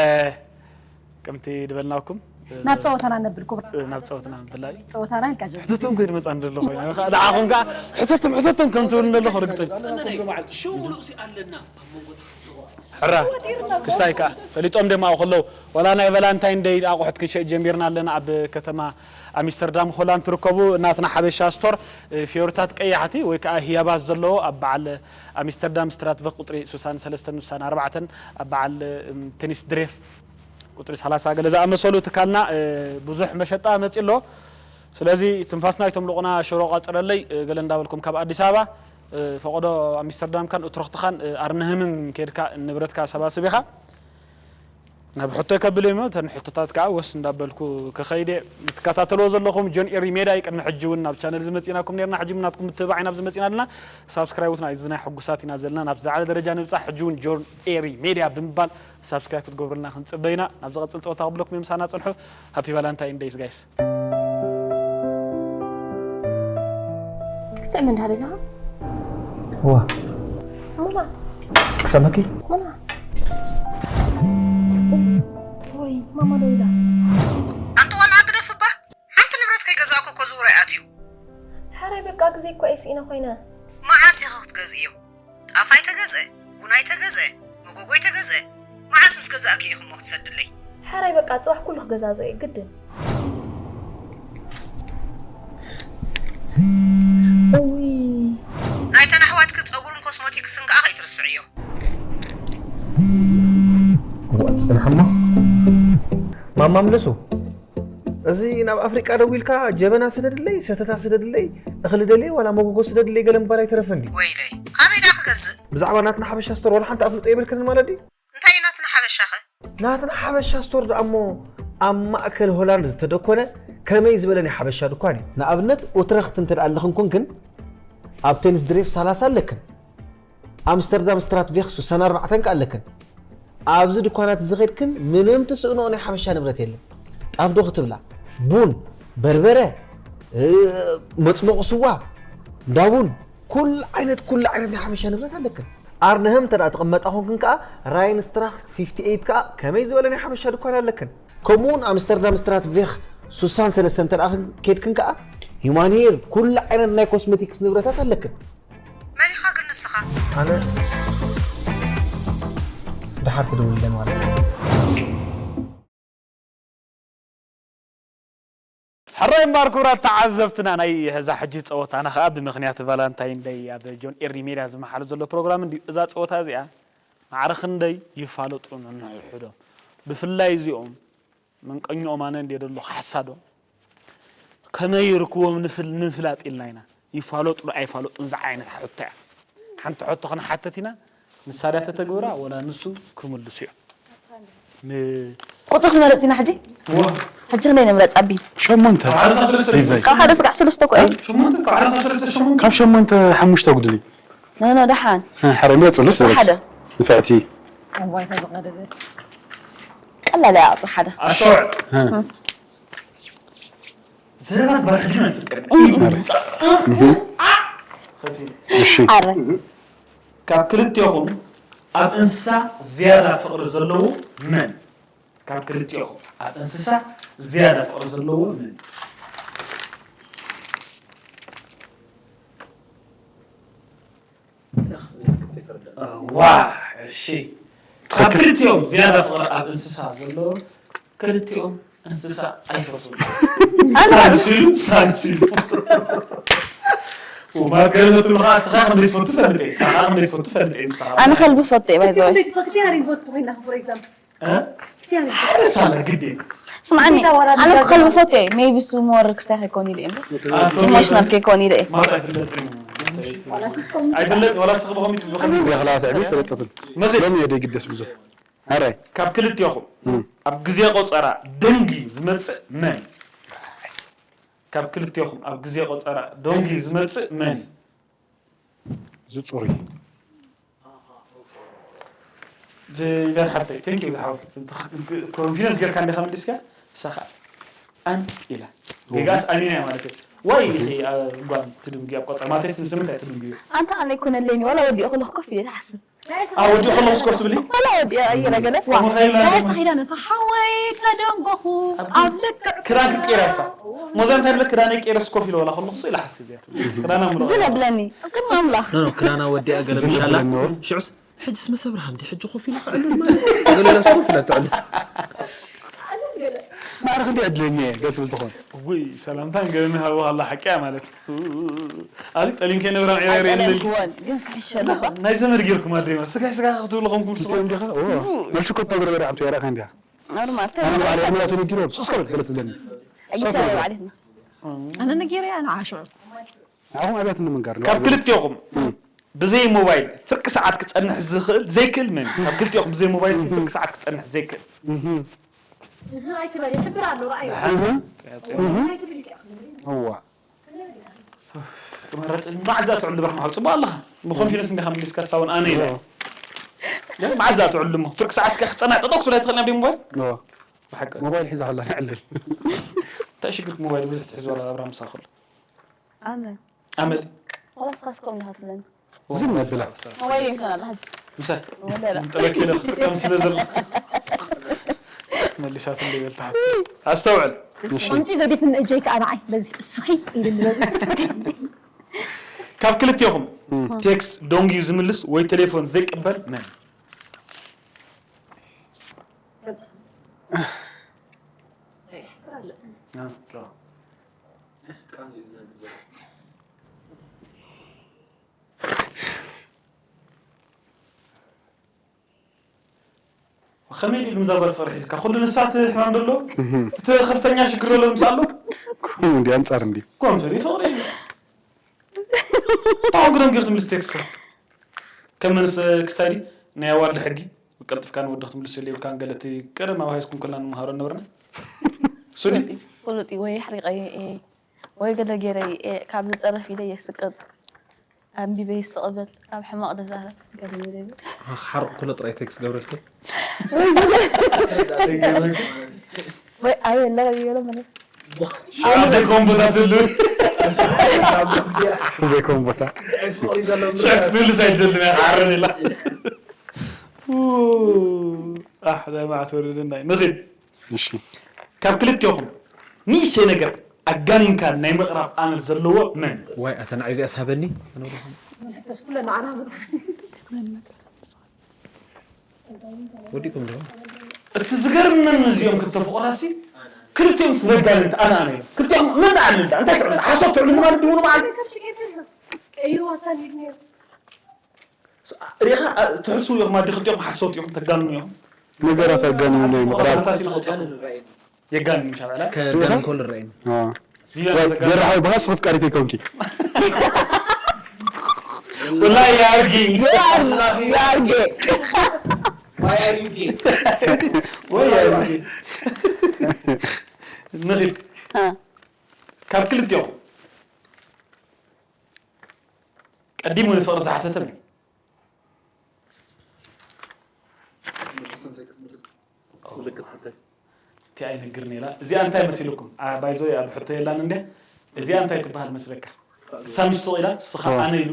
ከምቲ ዝበልናኩም ናብ ፀወታና ነብል ክቡራ ናብ ፀወትና ምፍላይ ፀወታና ኢልካ ጀምር ሕተቶም ከይድ መፃ እንደሎ ኮይና ንዓኹም ከዓ ሕተቶም ሕተቶም ከም ትብል እንደለኹ ርግፅን ሕራ ክስታይ ከዓ ፈሊጦም ደማ ከለዉ ዋላ ናይ ቫላንታይን ደይ ኣቑሑት ክንሸጥ ጀሚርና ኣለና ኣብ ከተማ ኣምስተርዳም ሆላንድ ትርከቡ እናትና ሓበሻ ስቶር ፊዮሪታት ቀያሕቲ ወይ ከዓ ህያባት ዘለዎ ኣብ በዓል ኣምስተርዳም ስትራትቨክ ቁፅሪ ሱሳን ሰለስተን ሱሳን ኣርባዕተን ኣብ በዓል ቴኒስ ድሬፍ ቁፅሪ ሰላሳ ገለ ዝኣመሰሉ ትካልና ብዙሕ መሸጣ መፂ ኣሎ ስለዚ ትንፋስና ይቶም ልቑና ሽሮ ቋፅረለይ ገለ እንዳበልኩም ካብ ኣዲስ ኣበባ ፈቐዶ ኣምስተርዳምካን እትሮክትኻን ኣርንህምን ከድካ ንብረትካ ሰባስብ ኢኻ ናብ ሕቶ ከብል እሞ እተን ሕቶታት ከዓ ወስ እንዳበልኩ ክኸይድ እየ። ትከታተልዎ ዘለኹም ጆን ኤሪ ሜዳ እዩ። ቅድሚ ሕጂ እውን ናብ ቻነል ዝመፂናኩም ነርና፣ ሕጂ እውን ናትኩም ምትብባዕ ኢና ኣብዚ መፂና ኣለና። ሳብስክራይብ እውን ናይዚ ናይ ሕጉሳት ኢና ዘለና፣ ናብ ዝለዓለ ደረጃ ንብፃሕ። ሕጂ እውን ጆን ኤሪ ሜድያ ብምባል ሳብስክራይብ ክትገብሩልና ክንፅበ ኢና። ናብ ዝቐፅል ፀወታ ክብለኩም እየ፣ ምሳና ፅንሑ። ሃፒ ቫላንታይን ደይስ ጋይስ። ክትስዕም እንዳደለኻ ዋ ሙና ክሰመኪ ሙና ሶሪ ማማ ደው ኢላ። ኣንቲ ቆልዓ ግደፍባ። ሓንቲ ንብረት ከይገዛእኩ እኮ ዝውሮ ይኣትዩ። ሓራይ በቃ ግዜ እኮ እየ ስኢነ ኮይነ። መዓስ ኢኺ ክትገዝእዮ? ጣፍ ኣይተገዝአ፣ ቡን ኣይተገዝአ፣ መጎጎ ኣይተገዝአ። መዓስ ምስ ገዛእክዮ ኢኹ እሞ ክትሰድለይ? ሓራይ በቃ ፅባሕ ኩሉ ክገዛዝኦ እየ ግድን። እውይ ናይተን ኣሕዋትኪ ፀጉርን ኮስሞቲክስን ከዓ ከይትርስዕዮ። እዋ ፅንሐሞ ማማ ምልሱ እዚ ናብ ኣፍሪቃ ደዊልካ ጀበና ስደድለይ ሰተታ ስደድለይ እኽሊ ደልየ ዋላ መጎጎ ስደድለይ ገለ ምባል ኣይተረፈን ድዩ ወይለይ ካበይ ዳ ክገዝእ? ብዛዕባ ናትና ሓበሻ ስቶር ዋላ ሓንቲ ኣፍልጦ የብልክንን ማለት ድዩ እንታይ እዩ ናትና ሓበሻኸ? ናትና ሓበሻ ስቶር ደኣ እሞ ኣብ ማእከል ሆላንድ ዝተደኮነ ከመይ ዝበለ ናይ ሓበሻ ድኳን እዩ ንኣብነት ኡትረኽት እንተ ደኣ ኣለኽን ኮንክን ኣብ ቴንስድሬፍ ሰላሳ ኣለክን ኣምስተርዳም ስትራትቬኽ ሱሳን ኣርባዕተን ከኣ ኣለክን ኣብዚ ድኳናት እዚ ኸድክን ምንም ትስእንኦ ናይ ሓበሻ ንብረት የለን ጣፍ ዶ ክትብላ ቡን በርበረ መፅሞቕ ስዋ እንዳቡን ኩሉ ዓይነት ኩሉ ዓይነት ናይ ሓበሻ ንብረት ኣለክን ኣርነህም እንተ ትቕመጣ ኾንክን ከኣ ራይንስትራኽት ፊፍቲ ኤይት ከኣ ከመይ ዝበለ ናይ ሓበሻ ድኳን ኣለክን ከምኡውን ኣምስተርዳም ስትራትቬኽ ሱሳን ሰለስተ እንተ ኬድክን ከኣ ሂማን ሄር ኩሉ ዓይነት ናይ ኮስሜቲክስ ንብረታት ኣለክን መን ኢኻ ግን ንስኻ? ኣነ ድሓር ትደውልለን ማለት እዩ ሕራይ እምበኣር ክቡራት ተዓዘብትና ናይ ሕዛ ሕጂ ፀወታና ከዓ ብምክንያት ቫላንታይን ደይ ኣብ ጆን ኤሪ ሜድያ ዝመሓሉ ዘሎ ፕሮግራም እንድዩ እዛ ፀወታ እዚኣ ማዕረ ክንደይ ይፋለጡ ነንሕሕዶም ብፍላይ እዚኦም መንቀኝኦም ኣነ እንድየ ደሎ ካሕሳዶ ከመይ ይርክቦም ንምፍላጥ ኢልና ኢና ይፋለጡ ዶ ኣይፋለጡን ዝዓይነት ሕቶ እያ ሓንቲ ሕቶ ክንሓተት ኢና ንሳ ድያ ተተግብራ ወላ ንሱ ክምልሱ እዮም ቁፅሪ ክመረፅ ኢና ሕጂ ሕጂ ክንደይ ንምረፅ ኣቢ ሸሞንተ ካብ ሓደ ስጋዕ ሰለስተ እኮ እዩ ካብ ሸሞንተ ሓሙሽተ ኣጉድሊ ኖ ኖ ደሓን ሓደ እንዲ ፅሉስ ሓደ ንፍዕቲ ኣዋይታ ዝቐደበት ቀላል እያ ቁፅሪ ሓደ ኣስተውዕል ዘረባ ትባል ሕጂ መን ትጥቀም እሺ ኣረ ካብ ክልቴኹም ኣብ እንስሳ ዝያዳ ፍቕሪ ዘለዎ መን ካብ ክልቴኹም ኣብ እንስሳ ዝያዳ ፍቕሪ ዘለዎ መን ዋ እሺ ካብ ክልቲኦም ዝያዳ ፍቕሪ ኣብ እንስሳ ዘለዎ ክልቲኦም እንስሳ ኣይፈትውን ሳልስ ኢሉ ሳልስ ኢሉ ማትገለቱ ከዓ ስኻ ክንደይ ትፈቱ ፈልጥ እየ ስኻ ክንደይ ትፈቱ ፈልጥ እየ ንስኻ ኣነ ከልቢ ፈቱ እየ ባይዘወይ ሓደ ሳላ ግዴ ስማዕኒ ኣነ እኮ ከልቢ ፈቱ እየ ሜቢ ሱ ሞር ክስታይ ከይኮን ኢለ እየ ኢሞሽናል ከይኮን ኢለ እየ ማታ ኣይፍለጥ ኣይፍለጥ ወላ ስኽ ብኸሚ ያኽላ ትዕቢ ፈለጠትን መዘ ሎም የደ ይግደስ ብዙሕ ኣራይ ካብ ክልቴኹም ኣብ ግዜ ቆፀራ ደንጊ ዝመፅእ መን ካብ ክልቴኹም ኣብ ግዜ ቆፀራ ደንጊ ዝመፅእ መን እዩ ዝፅሩይ ቪቨን ሓብተይ ቴንክ ዩ ዝሓው ኮንፊደንስ ጌርካ እንዲኻ መሊስካ ንሳኻ ኣን ኢላ ጌጋስ ኣሚና ማለት እዩ ወይ ኢኺ ጓል ትድንጉ ኣብ ቆፀራ ማለተይ ንምንታይ ትድንጉ ኣንተ ኣነ ኣይኮነለይን ዋላ ወዲኦ ከለኹ ኮፍ ኢለ ትሓስብ ኣብ ወዲኡ ከለኹ ስኮፍ ትብሊ ዋላ ወዲኦ ኣየረገለ ዋ ሓወይ ተደንጎኹ ኣብ ልክዕ ክዳን ክትቀይራ እሳ ሞዛ እንታይ ብለ ክዳን ቀይረስ ኮፍ ኢለ ዋላ ከለኹ ኢላ ሓስብ እያ ትብል ክዳና ምሎ ዝነብለኒ ቅድሚ ኣምላኽ ኖ ኖ ክዳና ወዲኣ ገለ ምሻላ ሽዑስ ሕጅስ ምስ ኣብርሃም ዲ ሕጂ ኮፍ ኢለ ክዕልል ማለት ገለላ ኮፍ ኢላ ትዕልል ማዕረ ክንደይ ዕድለኛ እየ ገል ትብል ትኾን ውይ ሰላምታን ገለን ሃቡ ኣላ ሓቂ እያ ማለት ኣሊ ጠሊም ከይነብራ ዒራሪ የለል ኣይጠለምክዎን ግን ክሕሸ ኣለኹ ናይ ዘመድ ጌርኩም ኣደማ ስጋይ ስጋ ክትብሉ ከምኩም ስኹም እንዲኻ መልሲ ኮት ነግረ በዳ ዓምቱ ያራኸ እንዲኻ ኖርማል ኣነ ባዕለ የምላ ተነጊሮ ስስከ ገለ ትብለኒ ተባዕልና ኣነ ነጌረ ኣነ ዓሽዑ ንዓኹም ኣብያት ንምንጋር ካብ ክልቴኹም ብዘይ ሞባይል ፍርቂ ሰዓት ክጸንሕ ዝኽእል ዘይክእል መን እዩ? ካብ ክልቲኦኹም ብዘይ ሞባይል ሲ ፍርቂ ሰዓት ክጸንሕ ዘይክእል። ኣይትበል፣ ይሕብር ኣሎ፣ ረኣዩ። ኣይትብል። እዋ መረጥ መዓዛ ትዕሉ በርካ ጽቡቅ ኣለኻ። ብኮንፊደንስ እንዲኻ ምልስካ ሳውን ኣነ ኢለ። መዓዛ ትዕሉ እሞ ፍርቂ ሰዓት ከ ክጸና ጠጠው ክትብላ ትኽእል ናብ ሞባይል። እዋ ብሓቂ ሞባይል ሒዛ ከላ ንዕልል። እንታይ ሽግር ሞባይል ብዙሕ ትሕዝ ወላ ኣብራ ምሳኹል። ኣነ ኣመል خلاص خلاص كم هاتلن ዝም ነብላ። ሞባይል ይንከን ኣላ። ምሳል ጠበኪ ለ ክትጥቀም ስለ ዘሎ መሊሳት እንደ ይበልታ። ኣስተውዕል። ኮንቲ ገዲፍን እጀይ ከዓ ንዓይ በዚ እስኺ ኢልኒ በዚ። ካብ ክልቲኹም ቴክስት ዶንጊዩ ዝምልስ ወይ ቴሌፎን ዘይቅበል መን? ከመይ ኢሉ ምዛ ጓል ፍቅሪ ሒዝካ ኩሉ ንሳ እቲ ሕማም ዘሎ እቲ ከፍተኛ ሽግር ዘሎ ምሳ ኣሎ ከምኡ እንዲ ኣንጻር እንዲ ኮንፈሪ ፍቅሪ እዩ ታውን ግደም ገር ትምልስ ቴክስት ከም መንስ ክስታይ ናይ ኣዋልድ ሕጊ ቀልጥፍካ ንወዲ ክትምልስ የለ ይብልካ ገለ እቲ ቀደም ኣብ ሃይስኩል ከለና ንምሃሮ ነበርና ሱዲ ፍሉጥ እዩ ወይ ኣሕሪቐ እየ እየ ወይ ገለ ገይረ እየ ካብ ዝጠረፍ ኢለ የስቅጥ ኣንቢበ ይስቕበል ካብ ሕማቕ ደዛረብ ገለ ገለ ይብል ሓርቕ ኩሎ ጥራይ ቴክስት ገብረልኪ ወይ ኣየ ኣለረ ይበሎ ማለት ኣብ ዘይኮን ቦታ ትህሉ ዘይኮን ቦታ ሽዕስ ትህሉ ሳይደልና ሓርን ኢላ ኣሕ ዳይ ማዕት ወረደናይ ንኽድ እሺ ካብ ክልቲኹም ንእሽተይ ነገር ኣጋኒንካ ናይ ምቕራብ ኣመል ዘለዎ መን ዋይ ኣታ ንዓይ እዚኣ ስሃበኒ ሕተስ ኩለ ንዓና ወዲኩም ዶ እቲ ዝገርመኒ እዚኦም ክልተ ፍቑራሲ ክልቲኦም ስነጋንንቲ ኣነ ኣነ እዮም ክልቲኦም መን ኣነ እንዳ እንታይ ትዕሉ ሓሶት ትዕሉ ማለት ይሁኑ ማለት ቀይሩ ዋሳን ይግነር ሪኻ ትሕሱ ኢኹም ኣዲ ክልቲኦም ሓሶት ኢኹም ተጋንኑ ኢኹም ነገራት ኣጋኒኑ ናይ ምቕራብ ፍቑራታት ኢሉ ከውፅእ የጋንን ምሻ በላ ከዳን ኮል ራይን ጀራሓዊ ብኻስ ኣፍቃሪት ኣይኮንኪ ወላሂ ያርጊ ያርጌ ወይ ያርጊ ንኺድ ካብ ክልቲኦም ቀዲሙ ንፍቕሪ ዝሓተተ መን እቲ ኣይነግርን ኢላ እዚኣ እንታይ መሲልኩም ባይዞ ኣብ ሕቶ የላን እንደ እዚኣ እንታይ ትበሃል መስለካ እሳ ምስ ስቕ ኢላ ስኻ ኣነ ኢሉ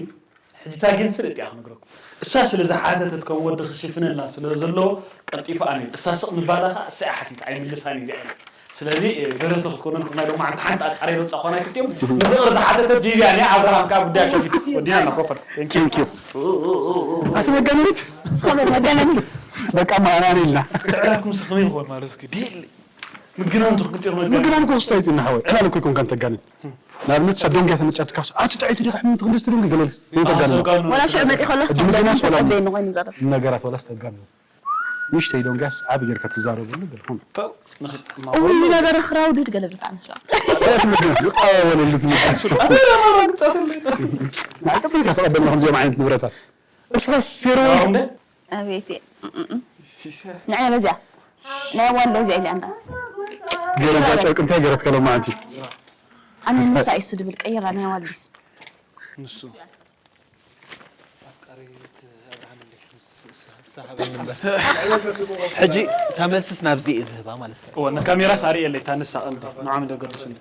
ሕጂታ ግን ፍልጥ እያ ክነግረኩም እሳ ስለ ዝሓተተት ከም ወዲ ክሽፍነላ ስለ ዘለዎ ቀልጢፉ ኣነ ኢሉ እሳ ስቕ ምባላ ኸዓ እሳ እያ ሓቲት ኣይምልሳን እዩ እዚኣ ኢላ ስለዚ ደረቶ ክትኮነልኩም ናይ ሎማዓንቲ ሓንቲ ኣጻሪ ዶ ጻኾና ክልቲኦም ንፍቕሪ ዝሓተተት ጂቪያ ናይ ኣብርሃም ከዓ ጉዳያ ከፊት ወዲና ኣለኮፈል ቴንኪዩ ኣቲ መጋነሪት እስኻ በል መጋነኒ በቃ ማናን ኢልና ትዕላኩም ስኽመይ ይኾን ማለት እዩ ዲል ምግናን ትኽክል ትኽክል ምግናን ኮስታይት እና ሓወይ ዕላል እኮ ይኮን ካን ተጋኒ ንኣብነት ሰብ ደንጊያ ተመጫት ካስ ኣቲ ጣይቱ ዲኻ ሕምት ክልስ ትደንጊ ገለል ይተጋኒ ወላ ሽዑ መፂ ከሎ እድምግናስ ወላ ተፀበየኒ ኮይኑ ዘረብ ነገራት ወላ ስተጋኒ ምሽተይ ደንጊያስ ዓብ ጌርካ ትዛረብሉ ገለኹም እውይ ዝነበረ ክራውድድ ገለብልካ ኣነሻ ወለሉ ትምልካስ ንዓቀብልካ ተቐበልና ከምዚኦም ዓይነት ንብረታት እስኻስ ሴሮ ኣቤት ንዕና በዚያ ናይ ዋን በዚያ ኢለ ኣንዳ ገረዛ ጨርቂ እንታይ ገረትካ ሎማዓንቲ ኣነ ንሳ ኢሱ ድብል ቀይራ ናይ ዋልዲስ ንሱ ሕጂ እታ መልስስ ናብዚ እየ ዝህባ ማለት እዩ እወ ንካሜራስ ኣርእየለይ እታ ንሳ ቀንዲ ንዓም ደገድስኒ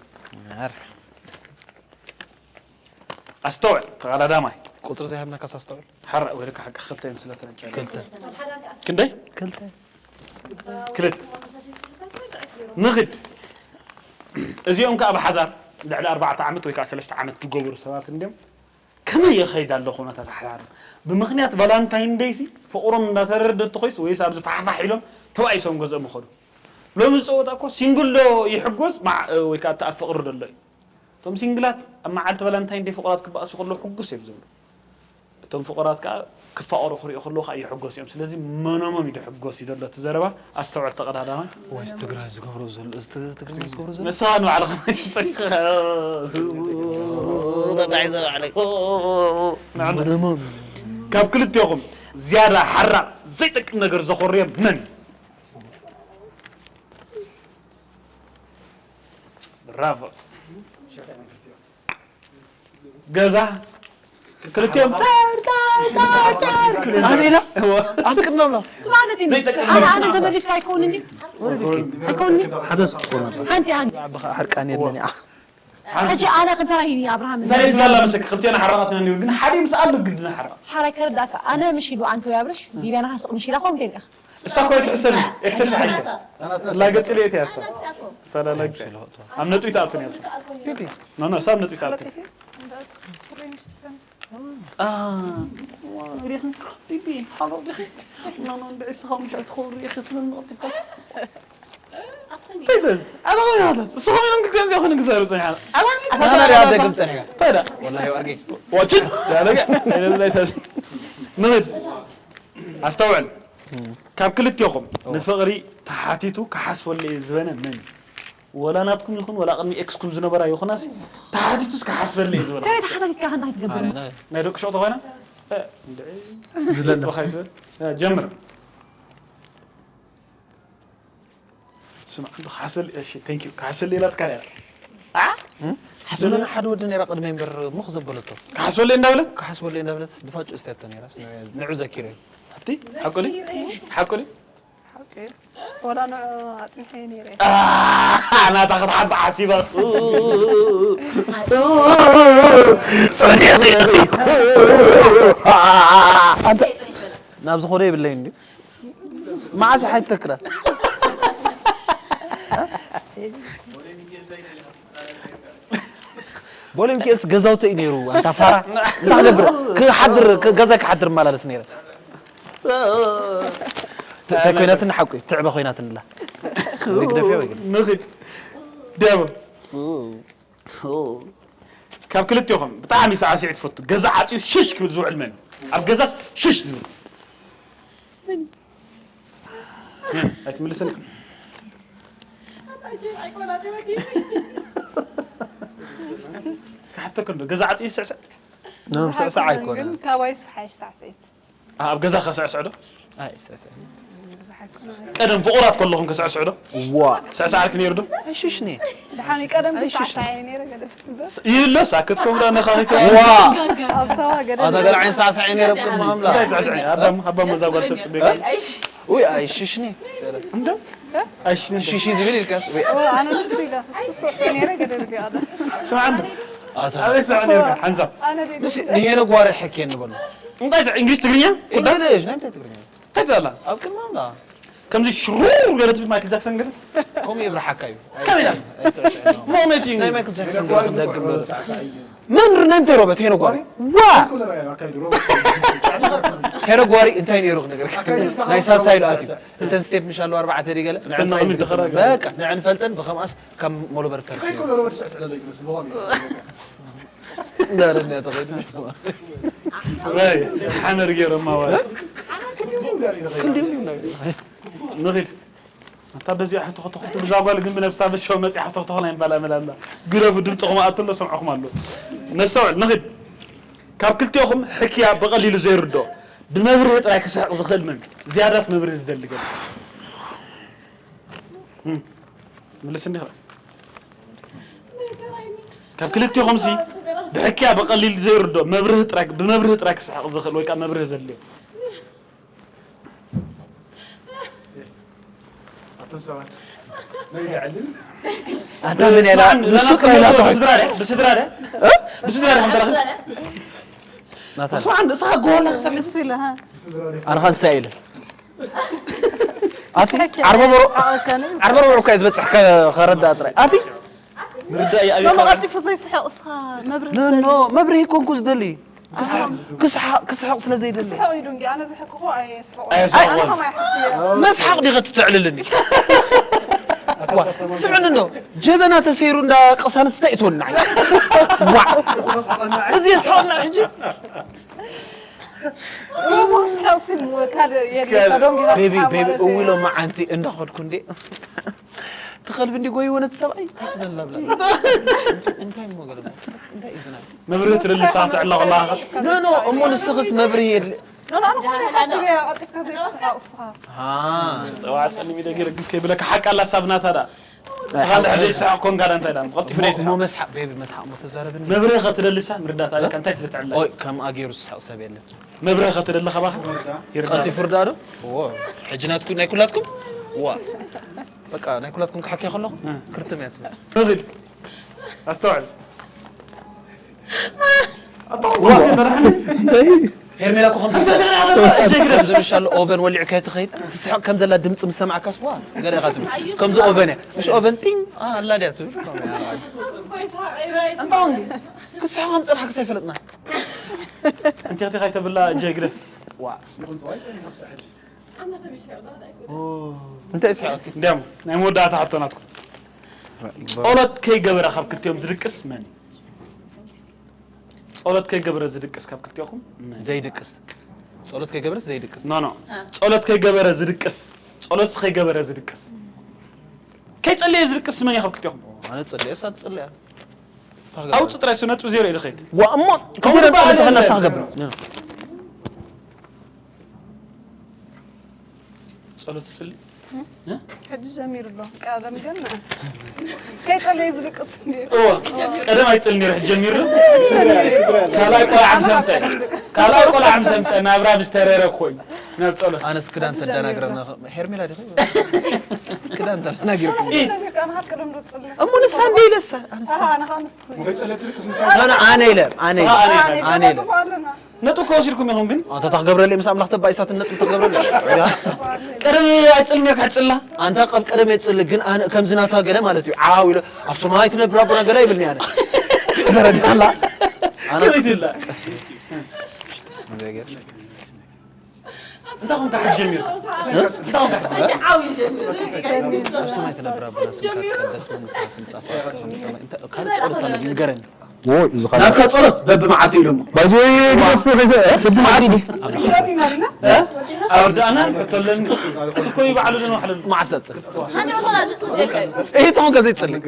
ኣስተውዕል ተቐዳዳማይ ቁፅሪ ዘይሃብናካ ኣስተውዕል ሓራ ወይልካ ሓቂ ክልተ እየን ስለ ተረጨ ክንደይ ክልተ ክልተ ንኽድ እዚኦም ከዓ ብሓዳር ልዕሊ ኣርባዕተ ዓመት ወይ ከዓ ሰለስተ ዓመት ዝገበሩ ሰባት እንዲም ከመይ ይኸይድ ኣሎ ኩነታት ሓዳር ብምኽንያት ቫላንታይን ደይሲ ፍቕሮም እንዳተረደድቲ ኮይስ ወይስ ኣብዚ ፋሕፋሕ ኢሎም ተባኢሶም ገዝኦም ይኸዱ ሎሚ ዝፀወታ እኮ ሲንግል ዶ ይሕጎስ ወይ ከዓ እቲ ኣብ ፍቕሪ ዘሎ እዩ እቶም ሲንግላት ኣብ መዓልቲ ቫላንታይን ደይ ፍቑራት ክበኣሱ ከለዉ ሕጉስ እዮም ዝብሉ እቶም ፍቑራት ከዓ ክፋቐሩ ክሪኡ ከለዉ ከዓ ይሕጎስ እዮም ስለዚ መኖሞም እዩ ድሕጎስ እዩ ዘሎ እቲ ዘረባ ኣስተውዕል ተቐዳዳማይ ወይስ ትግራይ ዝገብሮ ዘሎ እዚ ትግራይ ዝገብሮ ዘሎ ንስኻ ንባዕልኻ መኖሞም ካብ ክልቲኦኹም ዝያዳ ሓራቕ ዘይጠቅም ነገር ዘኾርዮም መን እዩ? ብራቮ። ገዛ ክልቲኦም ጻር ጻር ጻር ጻር ክልቲኦም። ኣሜና። እዎ። ኣብ ቅድሚ ኣምላኽ። ማለት እዩ። ዘይጠቅም ኣነ ነገር። ኣነ ተመሊስካ ኣይከውን እንጂ ኣይከውን። ሓደ ስጥቆና። ሓንቲ ሓንቲ። ኣባኻ ሓርቃን የለን። ሕጂ ኣነ ክንተራሂኒ ኣብርሃም እንታይ ይብላላ መሰለኪ? ክልቲኦና ሓራቓት ኢና ነይሩ፣ ግን ሓደ ምስ ኣሎ ግድና ሓራቕ። ሓራይ ከረዳእካ ኣነ ምሽ ኢሉ ኣንተ ያብርሽ ቢቢያና ሃስቕ ምሽ ኢላ ኮንቴን እያ። እሳ እኮ ኣይትሕሰብን፣ ኤክሰርሳይዝ። ላገጽ ኢለ እያ እሳ። እሳ ላላገጽ። ኣብ ነጥቢ ትኣቱን እያ እሳ። ቢቢ። ኖ፣ ኖ፣ እሳ ኣብ ነጥቢ ትኣቱ። አ፣ ዋ፣ ሪኢኺ፣ ቢቢ፣ ሓሎ ዲኺ? ኖ፣ ኖ፣ እንድዒ እስኻ ምሽ ኣይትኸውን፣ ሪኢኺ ትብል መቕትልካ። እንታይ ይበል? ኣላ፣ እሱ ኾይኖም ክልቲኦም እዚኣ ኾይኖም ክዛረቡ ጸኒሖም። ኣላ፣ ኣታ ኣታ ዛሬ ኣታ ኣደግም ጸኒሖም። እንታይ ዳ? ወላሂ፣ ዋርጌ። ዋችን? ያለገ? ኣይደለም፣ ኣይተዝ-፣ ንኽድ። ኣስተውዕል። ካብ ክልቴኹም ንፍቕሪ ተሓቲቱ ክሓስበሉ እየ ዝበነ መን እዩ? ወላ ናትኩም ይኹን ወላ ቅድሚ ኤክስኩም ዝነበራ ይኹናስ ተሓቲቱስ ክሓስበሉ እየ ዝበነ። ከመይ ተሓታቲትካ ከ እንታይ ትገብር? ኣነ ናይ ደቂ ሸቕጦ ኮይና? እ፣ እንድዒ። ዝለለ። ጥበኻ ይትበል። እ፣ ጀምር። ስማዕ፣ እንዶ ክሓስበል-፣ እሺ፣ ቴንክ ዩ። ክሓስበል ኢላትካ ነይራ። አ? እም? ክሓስበል ዘለና ሓደ ወዲ ነይራ ቅድመይ እምበር ሙኽ ዘበለቶ። ክሓስበል እንዳበለት? ክሓስበል እንዳበለት ድፋጭ እስቲያቶ ነይራ። ንዑ ዘኪረ። ኣቲ? ሓቁ ድዩ? ሓቁ ድዩ? ሓቂ። ወላ ንዑ ኣጽኒሐ ነይረ። አ፣ ናታ ክትሓባ ሓሲባ። ጸኒሐ። ኣንተ ናብ ዝኾነ የብለይን ድዩ? መዓስ ሓይተክላ? ቦሌ ሚካኤልስ ገዛውቲ እዩ ነይሩ። ኣንታ ፋራ። እንታይ ክገብር? ክሓድር፣ ክ-፣ ገዛ ክሓድር እመላለስ ነይረ። ተ-፣ እንታይ ኮይናትኒ ሓቁ እዩ? ትዕበ ኮይናትኒ ኣላ። ንግደፍዮ ወይ ግን? ንኺድ። ደቦ። ካብ ክልቴኹም ብጣዕሚ ሳዕስዒት ትፈቱ፣ ገዛ ዓፅዩ ሽሽ ክብል ዝውዕል መን እዩ? ኣብ ገዛስ ሽሽ ዝብል? ኣይትምልስን። ክሓተክ እንዶ፣ ገዛ ዓፅዩ ዝስዕስዕ? ኖ፣ ምስዕሳዕ ኣይኮነን። ግን ካባይስ ሓይሽ ሳዕስዒት። ኣብ ገዛ ከስዕስዕ ዶ? ኣይ፣ ስዕስዕ። ቀደም ፍቑራት ከለኹም ከስዕስዕ ዶ? ዋ። ስዕስዕ ኣልክ ነይሩ ዶ? ኣይሽሽኒ። ደሓን ቀደም ኣይሽሽ። ክሳዕሳዕ እየ ነይረ ገለ። ይህሎ ሳክት ኮም ዶ ነኻኺት? ዋ። ኣብ ሳዋ ገለ። ኣታ ገለ ዓይን ሳዕሳዕ እየ ነይረ ቅድሚ ኣምላኽ። እንታይ ሳዕሳዕ? ኣባም-፣ ኣባም መዛ ጓል ሰብ ጽቤ። ውይ፣ ኣይሽሽኒ። እንዶ? ኣይሽሽኒ። ሽሺ ዝብል ኢልካስ? ውይ። ኦ፣ ኣነ ንሱ ኢለ። ንሱ ነይረ ገለ። ስማዕ እንዶ። ኣታ። ኣበይ ሳዕ ነይርካ? ሓንሳብ። ኣነ ደይ-፣ ምስ ንሄነ ጓሪ ሕኬ ንበሎ። እንታይ ዛ-፣ እንግሊዝ ትግርኛ? እንግሊዝ፣ ናይ ምንታይ ትግርኛ? እንታይ ትብላ? ኣብ ቅድሚ ኣምላኽ። ከምዚ ሽሩር ገለ ትብል ማይክል ጃክሰን ገለ? ከምኡ የብርሓካ እዩ። ከመይ ኢላ? ኣይስዕስዕን። ሞመንት እዩ። ናይ ማይክል ጃክሰን ገለ ክንደግም በለ። መን ር-፣ ናይ ምንታይ ሮበት? ሄኖ ጓሪ። ዋ! ሄኖ ጓሪ እንታይ ነይሩ ክነግረካ? ናይ ሳልሳይ ዶ ኣትዩ? እተን ስቴፕ ምሽ ኣለዋ ኣርባዕተ ድዩ ገለ? ንዕን ቅድሚ ፈልጥን። ቅድሚ ተኸራ-፣ በቃ፣ ንዕን ፈልጥን ብኸምኣስ ከም ሞሎበር ተርፍ እዩ። ዳርኛ ተኸይዱ። ወይ፣ ሓመር ገይሮማ ዋላ። ክንዲኡ ንኺድ። ኣንታ በዚኣ ሕቶ ከተኹቱ ብዛ ጓል ግን ብነብሳ ብሾ መጺኣ ሕቶ ከተኹ ናይ ምባል ኣመል ኣላ። ግደፉ፣ ድምጽኹም ኣእትሎ፣ ሰምዕኹም ኣሎ። ነስተውዕል፣ ንኺድ። ካብ ክልቲኦኹም ሕክያ ብቐሊሉ ዘይርዶ፣ ብመብርሂ ጥራይ ክስሕቕ ዝኽእል መን? ዝያዳስ መብርሂ ዝደሊ ገለ? እም፣ ምልስ እንዲኻ። ካብ ክልቲኹምሲ ብሕክያ ብቐሊል ዘይርዶ መብርሂ ጥራይ፣ ብመብርሂ ጥራይ ክስሕቕ ዝኽእል ወይ ከዓ መብርሂ ዘድልዮ? ኣቶም ሰባት፣ መን ይዕልል? ኣታ ምን ያላ? ስማዕን፣ ንሱ እዛ ጥራይ ናትኩም ናትኩም ብስድራ ድያ? ብስድራ ድያ? እ? ብስድራ ድያ? ሓንቲ ራኸብ? ናታ። ስማዕን፣ ንስኻ ጎላ ክሳብ ሕጂ ንሱ ኢለ፣ ሃ? ኣነ ኻን ሳይል። ኣቲ ሕክያ ዓርበ በሮ-፣ ሓቂ ከነ። ዓርበ በሮ እኳ እዩ ዝበጽሕ ከ-፣ ከረዳእ ጥራይ። ኣቲ ንርዳእ እዩ፣ ሎሚ ኣብየት ቀልጢፉ ዘይስሕቕ እስኻ መብርሂ ኖ፣ ኖ፣ ትደሊ። መብርሂ ኮንኩ ዝደሊ። ክስሐ-፣ ክስሐ-፣ ክስሐቕ ስለ ዘይደሊ። ክስሐቕ እዩ ዶ እንጂ፣ ኣነ ዝሕቅኹ ኣይስሕቑ። ኣየስሕቑ። ኣነ ኸማይ ሓስየ። መስሓቕ ዲኸ ትተዕልልኒ? ዋ፣ ስምዕኒ እንዶ፣ ጀበና ተሰይሩ እንዳ ቅሳነት እንታይ እትወኒ ንዓይ? ዋ፣ እዚ የስሕቐና ሕጂ? እሞ ስሕቕ ሲም ካልእ የድልየካ ዶ እንጂ ቤቢ፣ ቤቢ፣ ሓማረት እዊ ሎማዓንቲ እንዳኸድኩ እንዴ? እቲ ከልቢ እንዲ ጎይዎ ነቲ ሰብኣይ እንታይ ትበላ ብላ። እንታይ እሞ ገለ እንታይ እዩ ዝና። መብርህ ትደሊ ሰዓት ዕላ ከላ። ኖ ኖ እሞ ንስኽስ መብርህ የድሊ። ቀልጢፍካ ዘይትስሓቕ እስኻ። ጸዋዕ ጸሊም ኢደ ገይረ ግን ከይብለካ ሓቂ ኣላ ሳብ ናታ ዳ። ስኻ እንድሕር ዘይስሓቕ ኮንካ ዳ እንታይ ዳ። ቀልጢፍ ዘይስሓቕ። እሞ መስሓቕ ቤቢ መስሓቕ እሞ ተዛረብኒ። መብርህ ከትደልሳ ምርዳት ኣለካ እንታይ ትልትዕላ። ኦይ ከምኣ ገይሩ ዝስሓቕ ሰብ የለን። መብርህ ከትደሊ ካባኻ ይርዳእ። ቀልጢፉ ርዳእ ዶ? ዎ ሕጂ ናትኩ ናይ ኩላትኩም ዋ በቃ ናይ ኩላትኩም ክሓኪ ከለኹ ክርትም እያ ትብል። ኣስተውዕል ኣስተውዕል። ዋ መራሕኒ ሄርሜላ እኮ ከምዚ ጀግረ ዘበሻሉ ኦቨን ወሊዑ ከይትኸይድ ትስሕቕ ከም ዘላ ድምፂ ምስ ሰማዕካስ ዋ ገለ ኢኻ ትብል። ከምዚ ኦቨን እያ ምሽ ኦቨን ጢም ኣላ ድያ ትብል። እንታ ክስሕቕ ከም ፀናሕክስ ኣይፈለጥና። እንቲኽቲ ካይተብላ ጀግረ እንታይ ይስሕቕ? እንዲያም ናይ መወዳእታ ሕቶ ናትኩም። ጸሎት ከይገበረ ካብ ክልቲኦም ዝድቅስ መን እዩ? ጸሎት ከይገበረ ዝድቅስ ካብ ክልቲኦኹም መን እዩ? ዘይድቅስ ጸሎት ከይገበረስ ዘይድቅስ ኖ ኖ ጸሎት ከይገበረ ዝድቅስ ጸሎት ከይገበረ ዝድቅስ ከይጸለየ ዝድቅስ መን እዩ ካብ ክልቲኦኹም? ኣነ ጸልየ እሳ ትጸልያ ኣውጽእ ጥራይ እሱ ነጥቢ ዜሮ እዩ ዝኸይድ። ዋ እሞ ከምኡ ክብረ ይበሃል ጸሎት ተኸና የለን። ስኻ ገብር ጸሎት ትጽሊ ሕጂ ጀሚሩ ኣሎ ቀደም ግን ከይጸለየ ዝድቅስ እንዲ እወ ቀደም ኣይጽል ነይሩ ሕጂ ጀሚሩ ካልኣይ ቆልዓ ምስ ኣምፀ ካልኣይ ቆልዓ ምስ ኣምፀ ናብራ ምስ ተረረ ኮይኑ ናብ ጸሎት ኣነስ ክዳን ተደናግረና ሄርሜላ ዲኺ ክዳን ተደናጊርኩም ጀሚርካ ንሓቅ ቅድም ዶ ትጽሊ እሞ ንሳ እንደ ኢለሳ ኣነስ ኣሃ ንኻ ምስ ወይ ጸለትልክ ስንሳ ኖ ኖ ኣነ ኢለ ኣነ ኢለ ኣነ ኢለ ኣለና ነጥብ እኮ ወሲድኩም ኢኹም ግን ኣንታ ታክገብረለይ ምስ ኣምላኽ ተባኢሳት ነጥብ ታክገብረለይ ቀደም ኣይጽል ነርካ ትጽላ ኣንታ ቀብ ቀደም የጽል ግን ኣነ ከምዚ ናታ ገለ ማለት እዩ ዓው ኢሎ ኣብ ሰማይ ትነብር ኣቦና ገለ ይብልኒ ኣነ ተረድኣላ ኣነ ከመይ ትብላ እንታይ ኮንካ ሕጂ ጀሚርካ እንታይ ኮንካ ሕጂ ኣብ ሰማይ ትነብር ኣቦና ስምካ ይትቀደስ መንግስትካ ትምጻእ ስራሕካ ከም ሰማይ እንታይ ካልእ ጸሎት ኣሎ ንገረኒ ዎ እዚ ካልእ ናትካ ጸሎት በብመዓልቱ ኢሎሞ ባይዘ ግደፍ በብመዓልቱ ድዩ ኣወዳእና ሕቶለን እኮ ይባዕሉ ዝንዋሕለሉ መዓስ ዘጽል ይሄ ተኾንከ ዘይጽልይ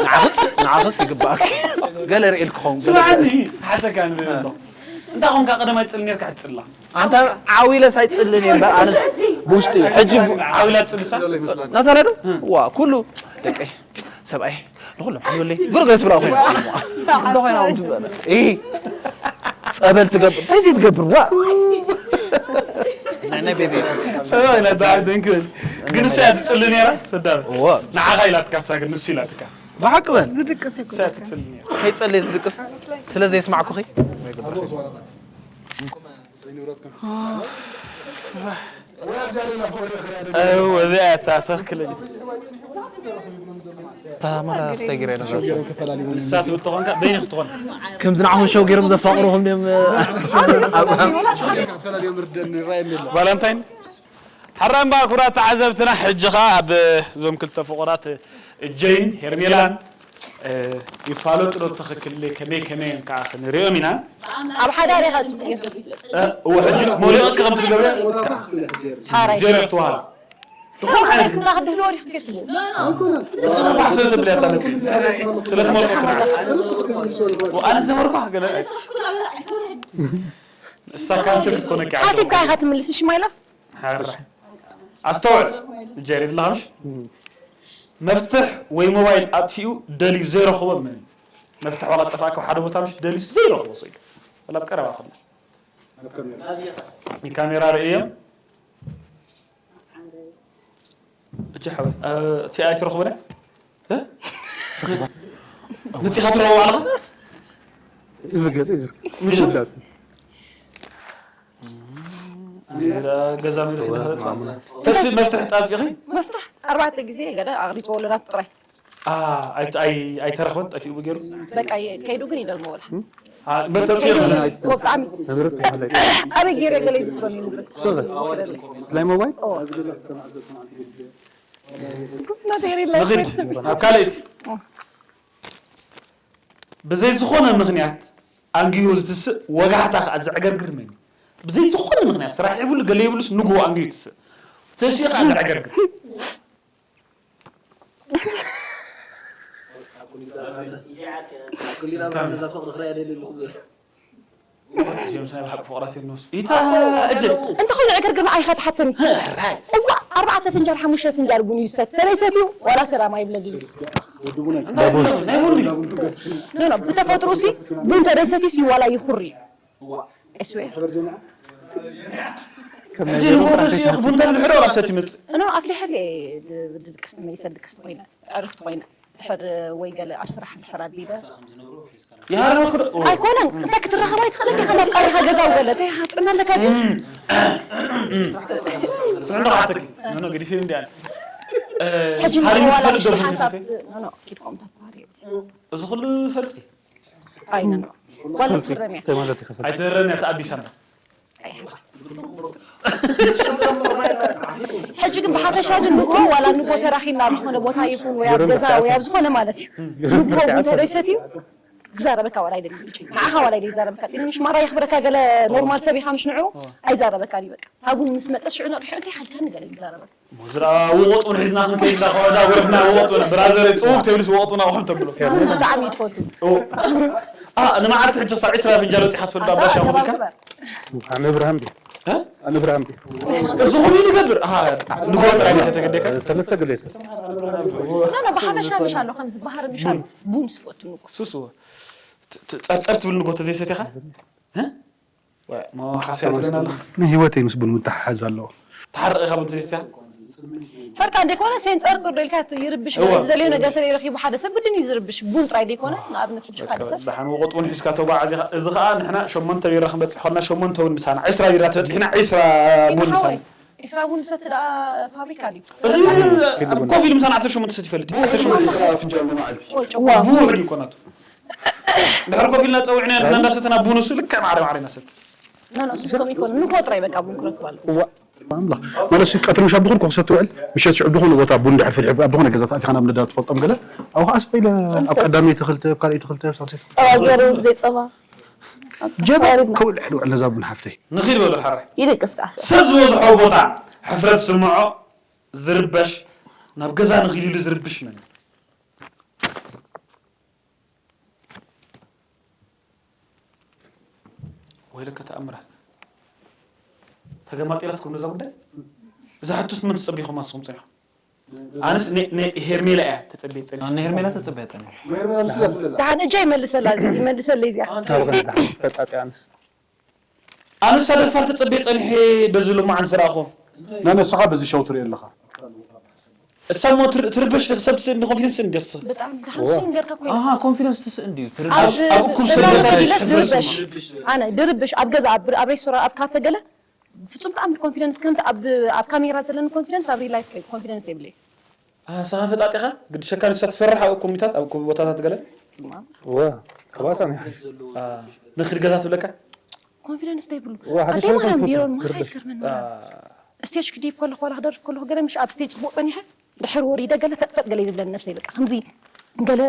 ንዓኽስ ንዓኽስ ይግባኣክ ገለ ርእየ ክኸውን ገለ ስማዕኒ ሓተካ ንብል ኣሎ እንታይ ኮንካ ቀደማይ ትጽሊ ነርካ ሕጂ ትጽላ ኣንታ ዓዊለስ ኣይጽልን እየ እምበር ኣነስ ብውሽጢ እዩ ሕጂ ዓዊላ ትጽልሳ ናታለ ዶ ዋ ኩሉ ደቀይ ሰብኣይ ንኹሎም ሓልወለይ ግርገ ትብላ ኮይና እንተ ኮይና እውን ትበለ እ ጸበል ትገብር እንታይ ዘይትገብር ዋ ናይ ናይ ቤቢ ሰብኣይ ናታ ዓደንክብል ግን እሱ እያ ትጽሊ ነይራ ሰዳበ ዋ ንዓኻ ኢላትካ እሳ ግን ንሱ ኢላትካ ብሓቂ በል ዝድቅስ እኮ እሳ ትጽሊ ነይራ ከይጸለየ ዝድቅስ ስለ ዘየስማዕኩኺ እዚኣ እያ እታ ትኽክለኛ እታ መራ ኣስተጊረ ነበር ንሳ ትብል ተኾንካ በይኒ ክትኾን ከምዚ ንዓኹም ሸው ገይሮም ዘፋቕሩኹም ድዮም ኣብርሃም ቫለንታይን ሓራምባ ክቡራት ተዓዘብትና ሕጂ ኸዓ ኣብ እዞም ክልተ ፍቑራት እጀይን ሄርሜላን ይፋለጡ ዶ ትኽክል ከመይ ከመይ እዮም ከዓ ክንሪኦም ኢና ኣብ ሓዳር ኢኻ ጽቡቅ ኢኻ ትብለጥ እወ ሕጂ መውሊቐትኪ ከም ትገብሪ ሓራይ ዜሮ ክትወሃብ ዝኾነ ዓይነት ክላ ክድህልዎ ዲኽ ገርክዎ ስለ ትብለያ ታለክ ስለ ትመልኮ ኣነ ዝነበርኳ ገለ እሳ ካንስል ክትኮነኪ ሓሲብካ ኢኻ ትምልስ እሺ ማይላ ሓራይ ኣስተውዕል ጀሪ ድላምሽ መፍትሕ ወይ ሞባይል ኣጥፊኡ ደልዩ ዘይረኽቦ መን እዩ? መፍትሕ ዋላ ጠፋእካ ሓደ ቦታ ምሽ ደልዩ ዘይረኽቦ ሰው እዩ ወላ ኣብ ቀረባ ከሎ ንካሜራ ርእዮም እጂ ሓወት እቲ ኣይትረኽቦ ዳ መፂኻ ትረኽቦ ባዕልኻ ይዝገር ይዝገር ምሽ እንዳት ገዛ መሬት ይበሃል ተቲ መፍትሕ ጣፂኺ መፍትሕ ኣርባዕተ ግዜ ገለ ኣቕሪፅዎ ኣለና ጥራይ ኣይተረኽበን ጠፊኡ ገይሩ በቃ ከይዱ ግን ይደግሞ ወላ መተፂ ብጣዕሚ ኣበይ ገይረ ገለ ዝብሎ ንብረት ናይ ሞባይል ንኽድ ኣብ ካልኣይቲ ብዘይ ዝኾነ ምኽንያት ኣንጊሁ ዝትስእ ወጋሕታ ከዓ ዘዕገርግር መን እዩ? ብዘይ ዝኾነ ምኽንያት ስራሕ የብሉ፣ ገለ የብሉስ፣ ንግሆ ኣንጊሁ ይትስእ። ተሲኡ ከዓ ዘዕገርግር። እዚኦም ሳይ ብሓቂ ፍቕራት እዮም ንወስድ። ኢታ እጅ። እንተ ኾነ ዕግርግር ንዓይ ኢኻ ትሓተኒ። ሕራይ። እዋ፣ ኣርባዕተ ፍንጃል፣ ሓሙሽተ ፍንጃል ቡን እዩ ዝሰቲ። ተለይ ሰትዩ፣ ዋላ ሰላም ኣይብለልኝ። እንታይ ናይ ቡን እዩ? ኖ፣ ኖ፣ ብተፈጥሮሲ ቡን ተለይ ሰትዩሲ ዋላ ይኹሪ እዩ። I swear። ሕጂ ንጎተሲ ቡን ተብልሑ ዶ ካብ ሰቲ ይመጽእ? ኖ፣ ኣፍሊሐ ድየ ድ-፣ ድቅስቲ መሊሰ ድቅስቲ ኮይነ፣ ዕርፍቲ ኮይነ። ድሕር ወይ ገለ ኣብ ስራሕ ድሕር ኣቢለ። ይሃርመኩ ዶ? ኣይኮነን፣ እንታይ ክትራኸብ ኣይትኽእልን ኢኻ፣ ናብ ቃልኻ ገዛ ውገለ፣ እንታይ ሃጥርና ኣለካ ግን? ስምዕዶ ዓተኪ? ኖ፣ ኖ፣ ገዲፈ እንዲ ኣነ። እ፣ ሕጂ ሃሪሙ ንዋላ ትፈልጥ ዶ ምሽጢ ቡን ሓንሳብ፣ ሰቲ? ኖ፣ ኖ፣ ኪድ ኮም ተባህሪ። እዚ ኩሉ ፈልጺ? ኣይነ፣ ኖ። ዋላ ፈልጺ? ትረምያ። እንታይ ማለት ኢኻ ፈልጺ? ኣይትረምያ፣ ተኣቢሳ እንዳ። ሕጂ ግን ብሓፈሻ ግን ንግሆ ዋላ ንግሆ ተራኺብና ኣብ ዝኾነ ቦታ ይኹን ወይ ኣብ ገዛ ወይ ኣብ ዝኾነ ማለት እዩ። ንግሆ ቡን ተደይሰት እዩ ክዛረበካ ዋላ ኣይደልን። ንዓኻ ዋላ ኣይደል ይዛረበካ። ትንሽ ማራ የኽብረካ ገለ ኖርማል ሰብ ኢኻ ምሽ ንዑ ኣይዛረበካ እዩ በቃ። ኣብ ቡን ምስ መጠስ ሽዑ ነቕሕ እንታይ ሓልካ ንገለ ይዛረበካ። ዝራ ወቆጥ ውን ሒዝና ክንከይድ እንዳ ኸ-፣ እንዳ ጎረፍና ወቆጥ ውን ብራዘር ጽውግ ተብልስ ወቆጥ ውን ኣቑሑም ተብሎ። ቡን ብጣዕሚ እዩ ትፈቱ። ኦ። ኣ፣ ንመዓልቲ ሕጂ ክሳብ ዕስራ ፍንጃል ወጺኻ ትፈልጥ ኣብ ባሻ ክብል ከ? ኣነ ብርሃን ድየ? እ? ኣነ ብርሃን ድየ? እዚ ኹሉ ንገብር። ኣሃ፣ ንጎ ጥራይ መሸ ተገደካ? ሰለስተ ግዜ ሰለስተ። ኖ፣ ኖ፣ ብሓፈሻ ምሽ ኣሎ፣ ከም ዝበሃር ምሽ ኣሎ። ቡን ስፈቱ ንጉ። ሱስ፣ ት-፣ ት-፣ ጸርጸር ትብል ንጎ ተዘይሰቲኻ? እ? ዋ፣ ማ ሓስያ ትብለና ኣለኻ? ንህይወተይ ምስ ቡን ምትሓሓዝ ኣለዎ። ተሓርቕ ኢኻ ቡን ተዘይሰቲኻ? ሕርቃ እንደ ኮነ ሴን ጸርጽር ዶ ኢልካ ት-፣ ይርብሽ እወ። ዝደልዮ ነገር ተለይ ረኺቡ ሓደ ሰብ ብድን እዩ ዝርብሽ። ቡን ጥራይ ደይኮነ፣ ንኣብነት ሕጂ ሓደ ሰብ። ደሓን ወቆጥ ቡን ሒዝካ ተጓዓዝ ኢኻ። እዚ ኸኣ ንሕና ሸሞንተ ቢራ ክንበጽሕ ኮና ሸሞንተ ውን ምሳና። ዕስራ ቢራ ተበጺሕና ዕስራ ቡን ምሳና። ሓወይ፣ ዕስራ ቡን ዝሰቲ ደኣ ፋብሪካ ድዩ? እዚ ኣብ ኮፍ ኢሉ ምሳና ዓሰርተ ሸሞንተ ሰቲ ይፈልጥ። ዓሰርተ ሸሞንተ ፍንጃል ንመዓልቲ። ወይ ጭዋ። ብውሕድ እዩ ኮናቱ። ድሕሪ ኮፍ ኢልና ጸዊዕና ንሕና እንዳሰተና ቡን እሱ ልክዕ ማዕረ ማዕረ ኢና ሰቲ። ኖ፣ ኖ፣ እሱ እስከም ይኮን። ንኮ ጥራይ በቃ ቡን ክረክብ ኣለዎ። እዋ፣ ኣምላኽ። ማለት ቀትሪ ምሻ ብኹን ኮኽሰት ትውዕል፣ ምሸት ሽዑ ብኹን ቦታ ቡን ድሕር ፍልሒ ኣብ ዝኾነ ገዛ ተኣቲኻ ናብ ነዳ ትፈልጦም ገለ። ኣብኡ ኸዓ ስቕ ኢለ ኣብ ቀዳመይቲ ክልተ፣ ኣብ ካልኣይቲ ክልተ፣ ኣብ ሳልሰይቲ ጸባ ገይሩ ብዘይ ጸባ። ጀበ ከውልዕ ልውዕል ነዛ ቡን ሓፍተይ። ንኺድ በሉ ሓራይ። ይደቅስ ከዓ። ሰብ ዝበዝሖ ቦታ ሕፍረት ዝስምዖ፣ ዝርበሽ፣ ናብ ገዛ ንኺድ ኢሉ ዝርብሽ መን እዩ? ወይለከ ተኣምራት። ተገማጢላትኩም ነዛ ጉዳይ? እዛ ሕቶስ ንመን ትጸቢኹማ ንስኹም ጸኒኹም? ኣነስ ነ-፣ ነ-፣ ሄርሜላ እያ ተጸቢየ ጸኒሐ። ኣነ ሄርሜላ ተጸቢያ ጸኒሐ። ደሓን እጃ ይመልሰላ፣ ይመልሰለይ እዚኣ። ታብቕን ደሓን ፈጣጢ ኣንስ። ኣነሳ ደፋር ተጸቢየ ጸኒሐ በዚ ልሙዓን ዝረኣኹ። ና ንስኻ በዚ ሸው ትርኢ ኣለኻ። እሳ እሞ ትር-፣ ትርበሽ ሰብ ትስእን ኮንፊደንስ እንዲ ክስ-። ብጣዕሚ ደሓን እሱ ንገርካ ኮይኑ። ኣሃ፣ ኮንፊደንስ ትስእን ድዩ? ትርበሽ። ኣብ፣ ኣብ እኩብ እዛ ሰብ ኮንፊደንስ ትርበሽ። ትርበሽ። ኣነ ድርብሽ ኣብ ገዛ፣ ኣብ፣ ኣብ ሬስቶራንት፣ ኣብ ካፈ ገለ ፍጹም ተኣምር ኮንፊደንስ ከምቲ ኣብ፣ ኣብ ካሜራ ዘለኒ ኮንፊደንስ ኣብ ሪል ላይፍ ኮንፊደንስ የብለይ። ኣሃ፣ ንስኻ ፈጣጢኻ? ግዲ ሸካ ንሳ ትፈርሕ ኣብ እኩብ ሚታት፣ ኣብ እኩብ ቦታታት ገለ? እዋ፣ ከባሳ ነው። ኣሃ፣ ንኽድ ገዛ ትብለካ? ኮንፊደንስ ዘይብሉ። እዋ፣ ሓፈሻዊ ኣንታይ ወላ ኮንፊደንስ ቢሮን ማራ ትርበሽ። ይገርመኒ። ኣሃ። ስቴጅ ክድይብ ከለኹ ዋላ ክደርፍ ከለኹ ገለ ምሽ ኣብ ስቴጅ ጽቡቕ ጸኒሐ ድሕር ወሪደ ገለ ፈጥፈጥ ገለ ይብለኒ ነብሰይ በቃ። ከምዚ ገለ፣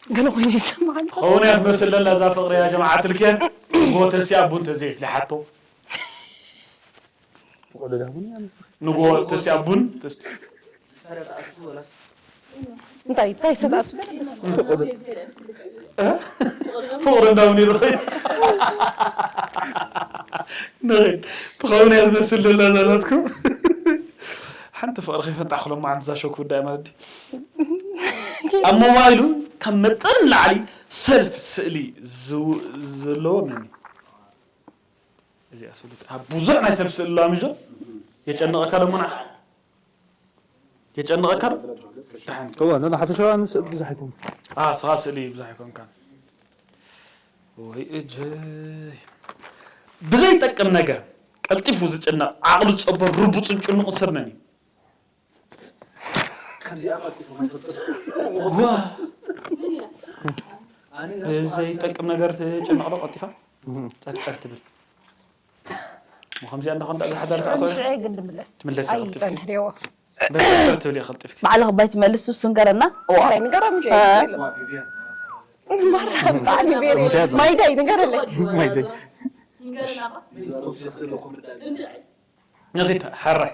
ገለ ኮይኑ ይሰማዓኒ። ትኸውን እያ ትመስል ዘላ እዛ ፍቕሪ ያ ጀማዓት ልኬ። ጎተሲ ኣቡን ተዘይፍልሓቶ። ፍቕሪ ዳሁን እያ ንስኺ። ንጎ ተሲ ኣቡን ተስ-፣ እንታይ፣ እንታይ ሰጣቱ? ፍቕሪ እንዳውን ይርኸይ። ንኸይድ። ትኸውን እያ ትመስል ዘላ እዛ ናትኩም። ሓንቲ ፍቕሪ ከይፈንጣ ክሎም መዓልቲ እዛ ሸው ክውዳእ ማለት ድዩ? ኣብ ሞባይሉ ካብ መጠን ንላዕሊ ሰልፍ ስእሊ ዝው-፣ ዘለዎ መን እዩ? እዚኣ ስእሊ ኣብ ብዙሕ ናይ ሰልፍ ስእሊ ኣለዋ ምሽ ዶ? የጨንቐካ ደሞ ንዓኻ? የጨንቐካ ዶ? ደሓን። እዋ፣ ኖ፣ ኖ፣ ሓፈሻዊ ኣነ ስእሊ ብዙሕ ኣይኮንኩን። ኣ፣ ስኻ ስእሊ ብዙሕ ኣይኮንካን። ወይ እጀይ። ብዘይጠቅም ነገር ቀልጢፉ ዝጭነቕ፣ ዓቕሉ ዝጸቦን ርቡጽን ጭኑቕን ሰብ መን እዩ? ከምዚኣ ቀልጢፉ ኣይፈልጥን። ዋ። ብዘይጠቅም ነገር ትጭነቕ ዶ ቀልጢፋ? እህ። ጸርጸር ትብል። እሞ ከምዚኣ እንዳኾን ዳኣ ዝሓዳር ሽዑ ትኣትዋ ንሽዑ ግን ድምለስ። ትምለስ ኣይ፣ ቀልጢፍኪ። ጸንሕ ዲዎ። በቃ ጸርጸር ትብል እያ ቀልጢፍኪ። ባዕልኺ ባይ ትመልስ እሱ ንገረና። እዋ። ኣረ፣ ንገሮም እንጂ። እ። ማራ፣ ብጣዕሚ ቤሪ። እንታይ ያዘ? ማይዳይ፣ ንገረለይ። ማይዳይ። ይንገርና እባ። ንኺድ ሓራይ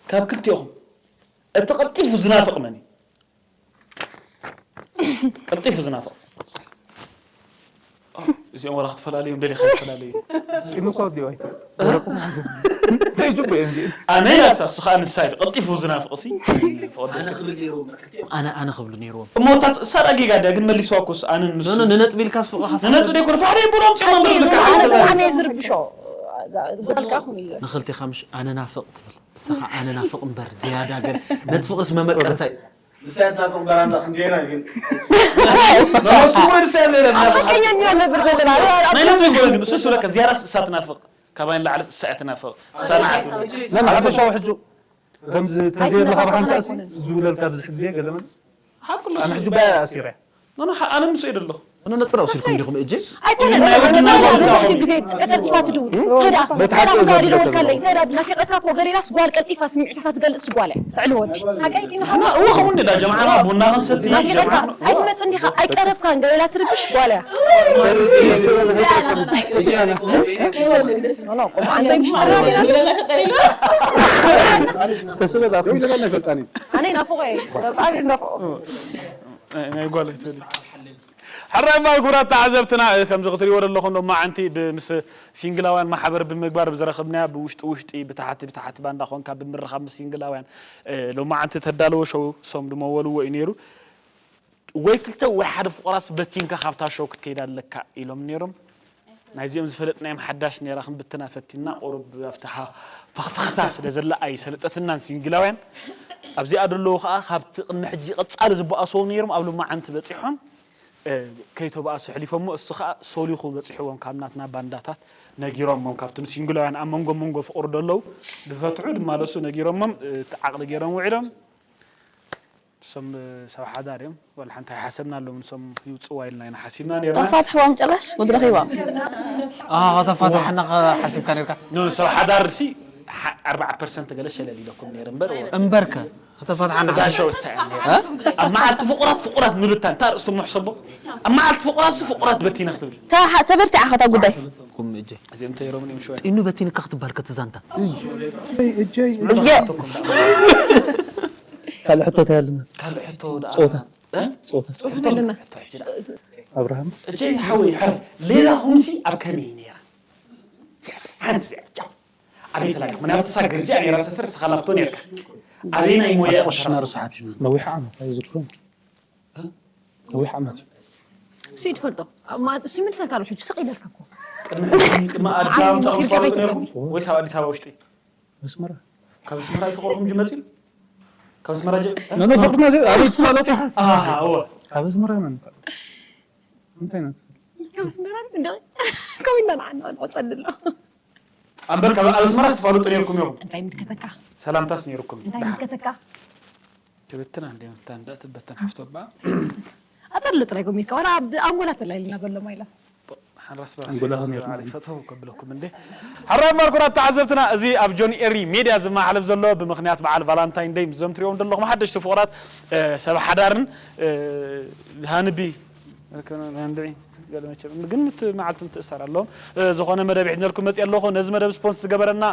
ካብ ክልቲኦኹም እቲ ቀልጢፉ ዝናፍቕ መን እዩ? ቀልጢፉ ዝናፍቕ እዚኦም ወላ ክትፈላለዮም ደሊኻ ይፈላለዩ ቂሙ እኮ ኣውዲኡ ኣይተ- ወረቁ ሓዘ። ዘይጅቡ እዮም እዚኦም። ኣነ ያሳ እሱ ከዓ ንሳ ኢሉ ቀልጢፉ ዝናፍቕ ሲ ኣነ ኣነ ክብሉ ነይርዎም እሞ እታ እሳ ዳ ጌጋ ድያ ግን መሊስዋ እኮ እሱ ኣነ ንሱ ኖ ኖ ንነጥቢ ኢልካስ ፍቕኻ ንነጥቢ ደይኮነ ፋሕደ ይብሎም ፂኦም ኣነ ብልካ ኣነ ሓንተ ብጣዕሚ እየ ዝርብሾ። ጓልካ ኹም እዩ። ንኽልቴኻ ምሽ ኣነ ናፍቕ ትብል እሳ ከዓ ኣነ ናፍቕ እምበር ዝያዳ ግን ነቲ ፍቕርስ መመቀርታ እዩ ንሳያት ናፍቕ በራንዳ ክንደና ግን ንሱ ወይ ንሳያት ዘይለ ሓቀኛ እኛ ነብር ዘለና። ናይ ነጥቢ ይኮነ ግን እሱ ስለካ ዝያዳ እሳ ትናፍቕ ካባይ ንላዕሊ እሳ እያ ትናፍቕ እሳ ንዓት ናይ ሓፈሻዊ ሕጂ ከምዚ ተዘየለካ ብሓንሳእሲ ዝውለልካ ብዙሕ ግዜ ገለ መልስ ሓቁ ኣነ ሕጂ ባያ ኣሲረ ኣነ ምስ እየ ደለኹ ነጥቢ ኣውሲድኩም ዲኹም እጅ ኣይኮነን ናይ ወድና ብዙሕ ጓል ብዙሕ ግዜ ቀልጢፋ ትድውል። ከዳ በቲ ሓቂ ከዳ ዘብለካ ደወልካለይ ከዳ ናፊቀካ እኮ ገሊላስ ጓል ቀልጢፋ ስምዒታታ ትገልጽ ጓል እያ። ትዕሊ ወዲ ሓቀይቲ ንኻ እወ ከምኡ እንዳ ጀማዓና ቡና ክንሰቲ ናፊቀካ ጀማዓና ኣይትመጽን ዲኻ ኣይቀረብካን ገሊላ ትርብሽ ጓል እያ። ኖ ኖ ቆም ኣንተ ምሽ ተስበት ኣኹም ኣነ ናፍቆ እየ ብጣዕሚ እየ ዝናፍቆ። ናይ ጓል ክትበል ሕራይ እምበኣር ክቡራት ተዓዘብትና ከምዚ ክትሪእዎ ዘለኹም ሎማዓንቲ ምስ ሲንግላውያን ማሕበር ብምግባር ብዝረኸብናያ ብውሽጢ ውሽጢ ብታሕቲ ብታሕቲ ባንዳ ኾንካ ብምርኻብ ምስ ሲንግላውያን ሎማዓንቲ ተዳለወ ሸው ሶም ድመወልዎ እዩ ነይሩ ወይ ክልተ ወይ ሓደ ፍቑራስ በቲንካ ካብታ ሸው ክትከይድ ኣለካ ኢሎም ነይሮም ናይዚኦም ዝፈለጥናዮም ሓዳሽ ነይራ ክንብትና ፈቲና ቁሩብ ኣብቲ ፈኽፈኽታ ስለ ዘላ ኣይሰለጠትናን ሲንግላውያን ኣብዚኣ ደለዉ ከዓ ካብቲ ቅድሚ ሕጂ ቀፃሊ ዝበኣስዎም ነይሮም ኣብ ሎማዓንቲ በፂሖም ከይተባእሱ ሕሊፎሞ እሱ ከዓ ሶሊኹ በፂሕዎም ካብ ናትና ባንዳታት ነጊሮሞም ካብቲ ንሲንግላውያን ኣብ መንጎ መንጎ ፍቅሩ ደለዉ ዝፈትሑ ድማ ለሱ ነጊሮሞም እቲ ዓቅሊ ገይሮም ውዒሎም ንሶም ሰብ ሓዳር እዮም ዋላ ሓንቲ ኣይሓሰብናሎም ንሶም ይውፅዋ ኢልና ኢና ሓሲብና ነርና ፋትሕዎም ጭራሽ ወዲ ረኺቦም ከተፋታሓና ሓሲብካ ነርካ ኖ ሰብ ሓዳር ሲ ኣርባዓ ፐርሰንት ገለ ሸለል ኢለኩም ነይር እምበር እምበርከ ከተፋታሓና እዛ ሸው እሳ እያ ነይራ ኣብ መዓልቲ ፍቁራት ፍቁራት ምብታን እታ ርእሱ ምሕሰቦ ኣብ መዓልቲ ፍቁራት ሲ ፍቁራት በቲና ክትብል ተበርቲዓ ከታ ጉዳይ ኩም እጀ እዚኦም ተይሮምን እዮም ሸው ጢኑ በቲንካ ክትበሃል ከትዛንታ ካልእ ሕቶ እንታይ ኣለና ካልእ ሕቶ ደኣ ጾታ እ? ጾታ ሕቶ ኣለና። ሕቶ ሕጂ ደኣ ኣብርሃም እጀ ሓወይ ሓረ ሌላ ኹምሲ ኣብ ከመይ ነይራ ሓንቲ ዚኣ ጫ ኣበይ ተላጋ ምክንያቱ እሳ ግርጃ ነይራ ሰፈር ስኻ ላፍቶ ነርካ ኣበይ ናይ ሞያ ቆሽና ርስሓት ነዊሕ ዓመት ኣይዝክሮም ነዊሕ ዓመት እዩ እሱ ይትፈልጦ እሱ ይምልሰልካ ኣሎ ሕጂ ስቕ ኢለልካ እኮ ቅድሚ ሕጂ ድማ ኣዲስ ኣበባ ምጻኹም ትፈልጡ ነርኩም ወይ ካብ ኣዲስ ኣበባ ውሽጢ መስመራ ካብ ኣስመራ ይፍቅርኩም ጅመጽ ካብ ኣስመራ ጀ ነነ ፈቅድና ዘ ኣበይ ትፋለጡ ኢኻ ኣሃ እወ ካብ ኣስመራ ኢና ንፋለጥ እንታይ ኢና ንፈልጥ ካብ ኣስመራ እንደ ከዊና ንዓና ንቆጸል ኣሎ ኣንበር ካብ ኣስመራ ትፋለጡ ነርኩም እዮም እንታይ ምልከተካ ሰላምታስ ነርኩም እንታይ ምልከተካ ትብትና እንደ እንታ እንዳ ትበተን ሓፍቶባ ኣጸልሎ ጥራይ ጎሚካ ወላ ኣብ ኣንጎላ ተላይልና በሎ ማይላ ሓራስ ፈተው ከብለኩም እንዴ ሓራይ ማርኩራት ተዓዘብትና እዚ ኣብ ጆን ኤሪ ሜድያ ዝመሓለፍ ዘሎ ብምክንያት በዓል ቫላንታይን ደይ ምስዞም ትሪኦም ዘለኹም ሓደሽቲ ፍቑራት ሰብ ሓዳርን ሃንቢ ግን ምት መዓልቲ ምትእሳር ኣለዎም ዝኾነ መደብ ሒዝነልኩም መፅእ ኣለኹ ነዚ መደብ ስፖንስ ዝገበረና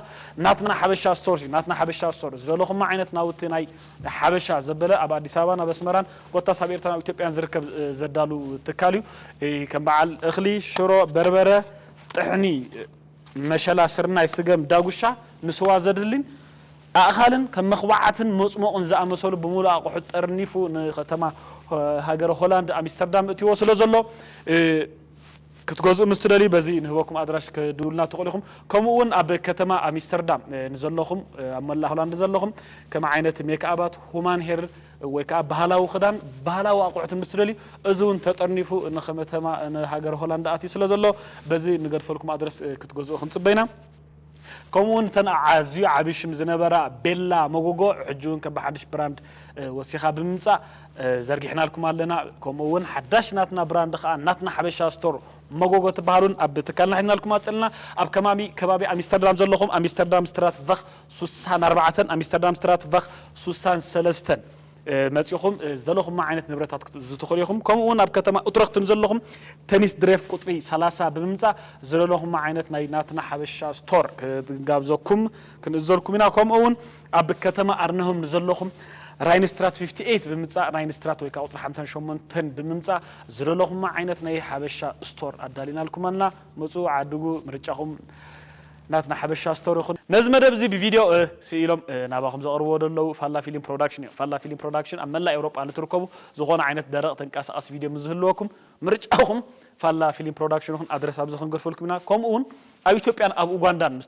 ናትና ሓበሻ ስቶር እዩ ናትና ሓበሻ ስቶር ዝደለኹማ ዓይነት ናውቲ ናይ ሓበሻ ዘበለ ኣብ ኣዲስ ኣበባን ኣብ ኣስመራን ኮታስ ኣብ ኤርትራን ኣብ ኢትዮጵያን ዝርከብ ዘዳሉ ትካል እዩ ከም በዓል እኽሊ ሽሮ በርበረ ጥሕኒ መሸላ ስርናይ ስገም ዳጉሻ ንስዋ ዘድሊን ኣእኻልን ከም መኽባዓትን መፅሞቕን ዝኣመሰሉ ብምሉእ ኣቑሑት ጠርኒፉ ንከተማ ሃገረ ሆላንድ ኣምስተርዳም እትዎ ስለ ዘሎ ክትገዝኡ ምስ ትደልዩ በዚ ንህበኩም ኣድራሽ ክድውልና ትኽእሉ ኢኹም። ከምኡ እውን ኣብ ከተማ ኣምስተርዳም ንዘለኹም ኣብ መላእ ሆላንድ ዘለኹም ከም ዓይነት ሜክኣባት፣ ሁማን ሄር ወይ ከዓ ባህላዊ ክዳን፣ ባህላዊ ኣቑሑትን ምስ ትደልዩ እዚ እውን ተጠርኒፉ ንከተማ ንሃገር ሆላንድ ኣትዩ ስለ ዘሎ በዚ ንገድፈልኩም ኣድረስ ክትገዝኡ ክንፅበ ኢና። ከምኡ እውን እተን ኣዝዩ ዓብዪ ሽም ዝነበራ ቤላ መጎጎ ሕጂ እውን ከም ብሓድሽ ብራንድ ወሲኻ ብምምፃእ ዘርጊሕናልኩም ኣለና። ከምኡ እውን ሓዳሽ ናትና ብራንድ ከዓ ናትና ሓበሻ ስቶር መጎጎ ትበሃሉን ኣብ ትካልና ሒዝናልኩም ኣፀልና ኣብ ከማሚ ከባቢ ኣሚስተርዳም ዘለኹም ኣሚስተርዳም ስትራት ቨኽ ሱሳን ኣርባዕተን ኣሚስተርዳም ስትራት ቨኽ ሱሳን ሰለስተን መፂኹም ዝደለኹም ዓይነት ንብረታት ክትእዝዙ ትኽእሉ ኢኹም። ከምኡ እውን ኣብ ከተማ ኡትረኽት ንዘለኹም ተኒስ ድሬፍ ቁፅሪ ሰላሳ ብምምፃእ ዝደለኹም ዓይነት ናይ ናትና ሓበሻ ስቶር ክንጋብዘኩም ክንእዘልኩም ኢና። ከምኡ እውን ኣብ ከተማ ኣርነሆም ንዘለኹም ራይንስትራት ፊፍቲ ኤይት ብምምፃእ ራይንስትራት ወይ ከዓ ቁፅሪ ሓምሳን ሸሞንተን ብምምፃእ ዝደለኹም ዓይነት ናይ ሓበሻ ስቶር ኣዳሊናልኩም ኣና። መፁ ዓድጉ ምርጫኹም ናትና ሓበሻ ስቶር ይኹን። ነዚ መደብ እዚ ብቪድዮ ስኢሎም ናባኹም ዘቕርብዎ ዘለዉ ፋላ ፊልም ፕሮዳክሽን እዮም። ፋላ ፊልም ፕሮዳክሽን ኣብ መላእ ኤውሮጳ ንትርከቡ ዝኾነ ዓይነት ደረቕ ተንቀሳቐሲ ቪድዮ ምስ ዝህልወኩም ምርጫኹም ፋላ ፊልም ፕሮዳክሽን ይኹን። ኣድረስ ኣብዚ ክንገድፈልኩም ኢና። ከምኡ እውን ኣብ ኢትዮጵያን ኣብ ኡጋንዳን ምስ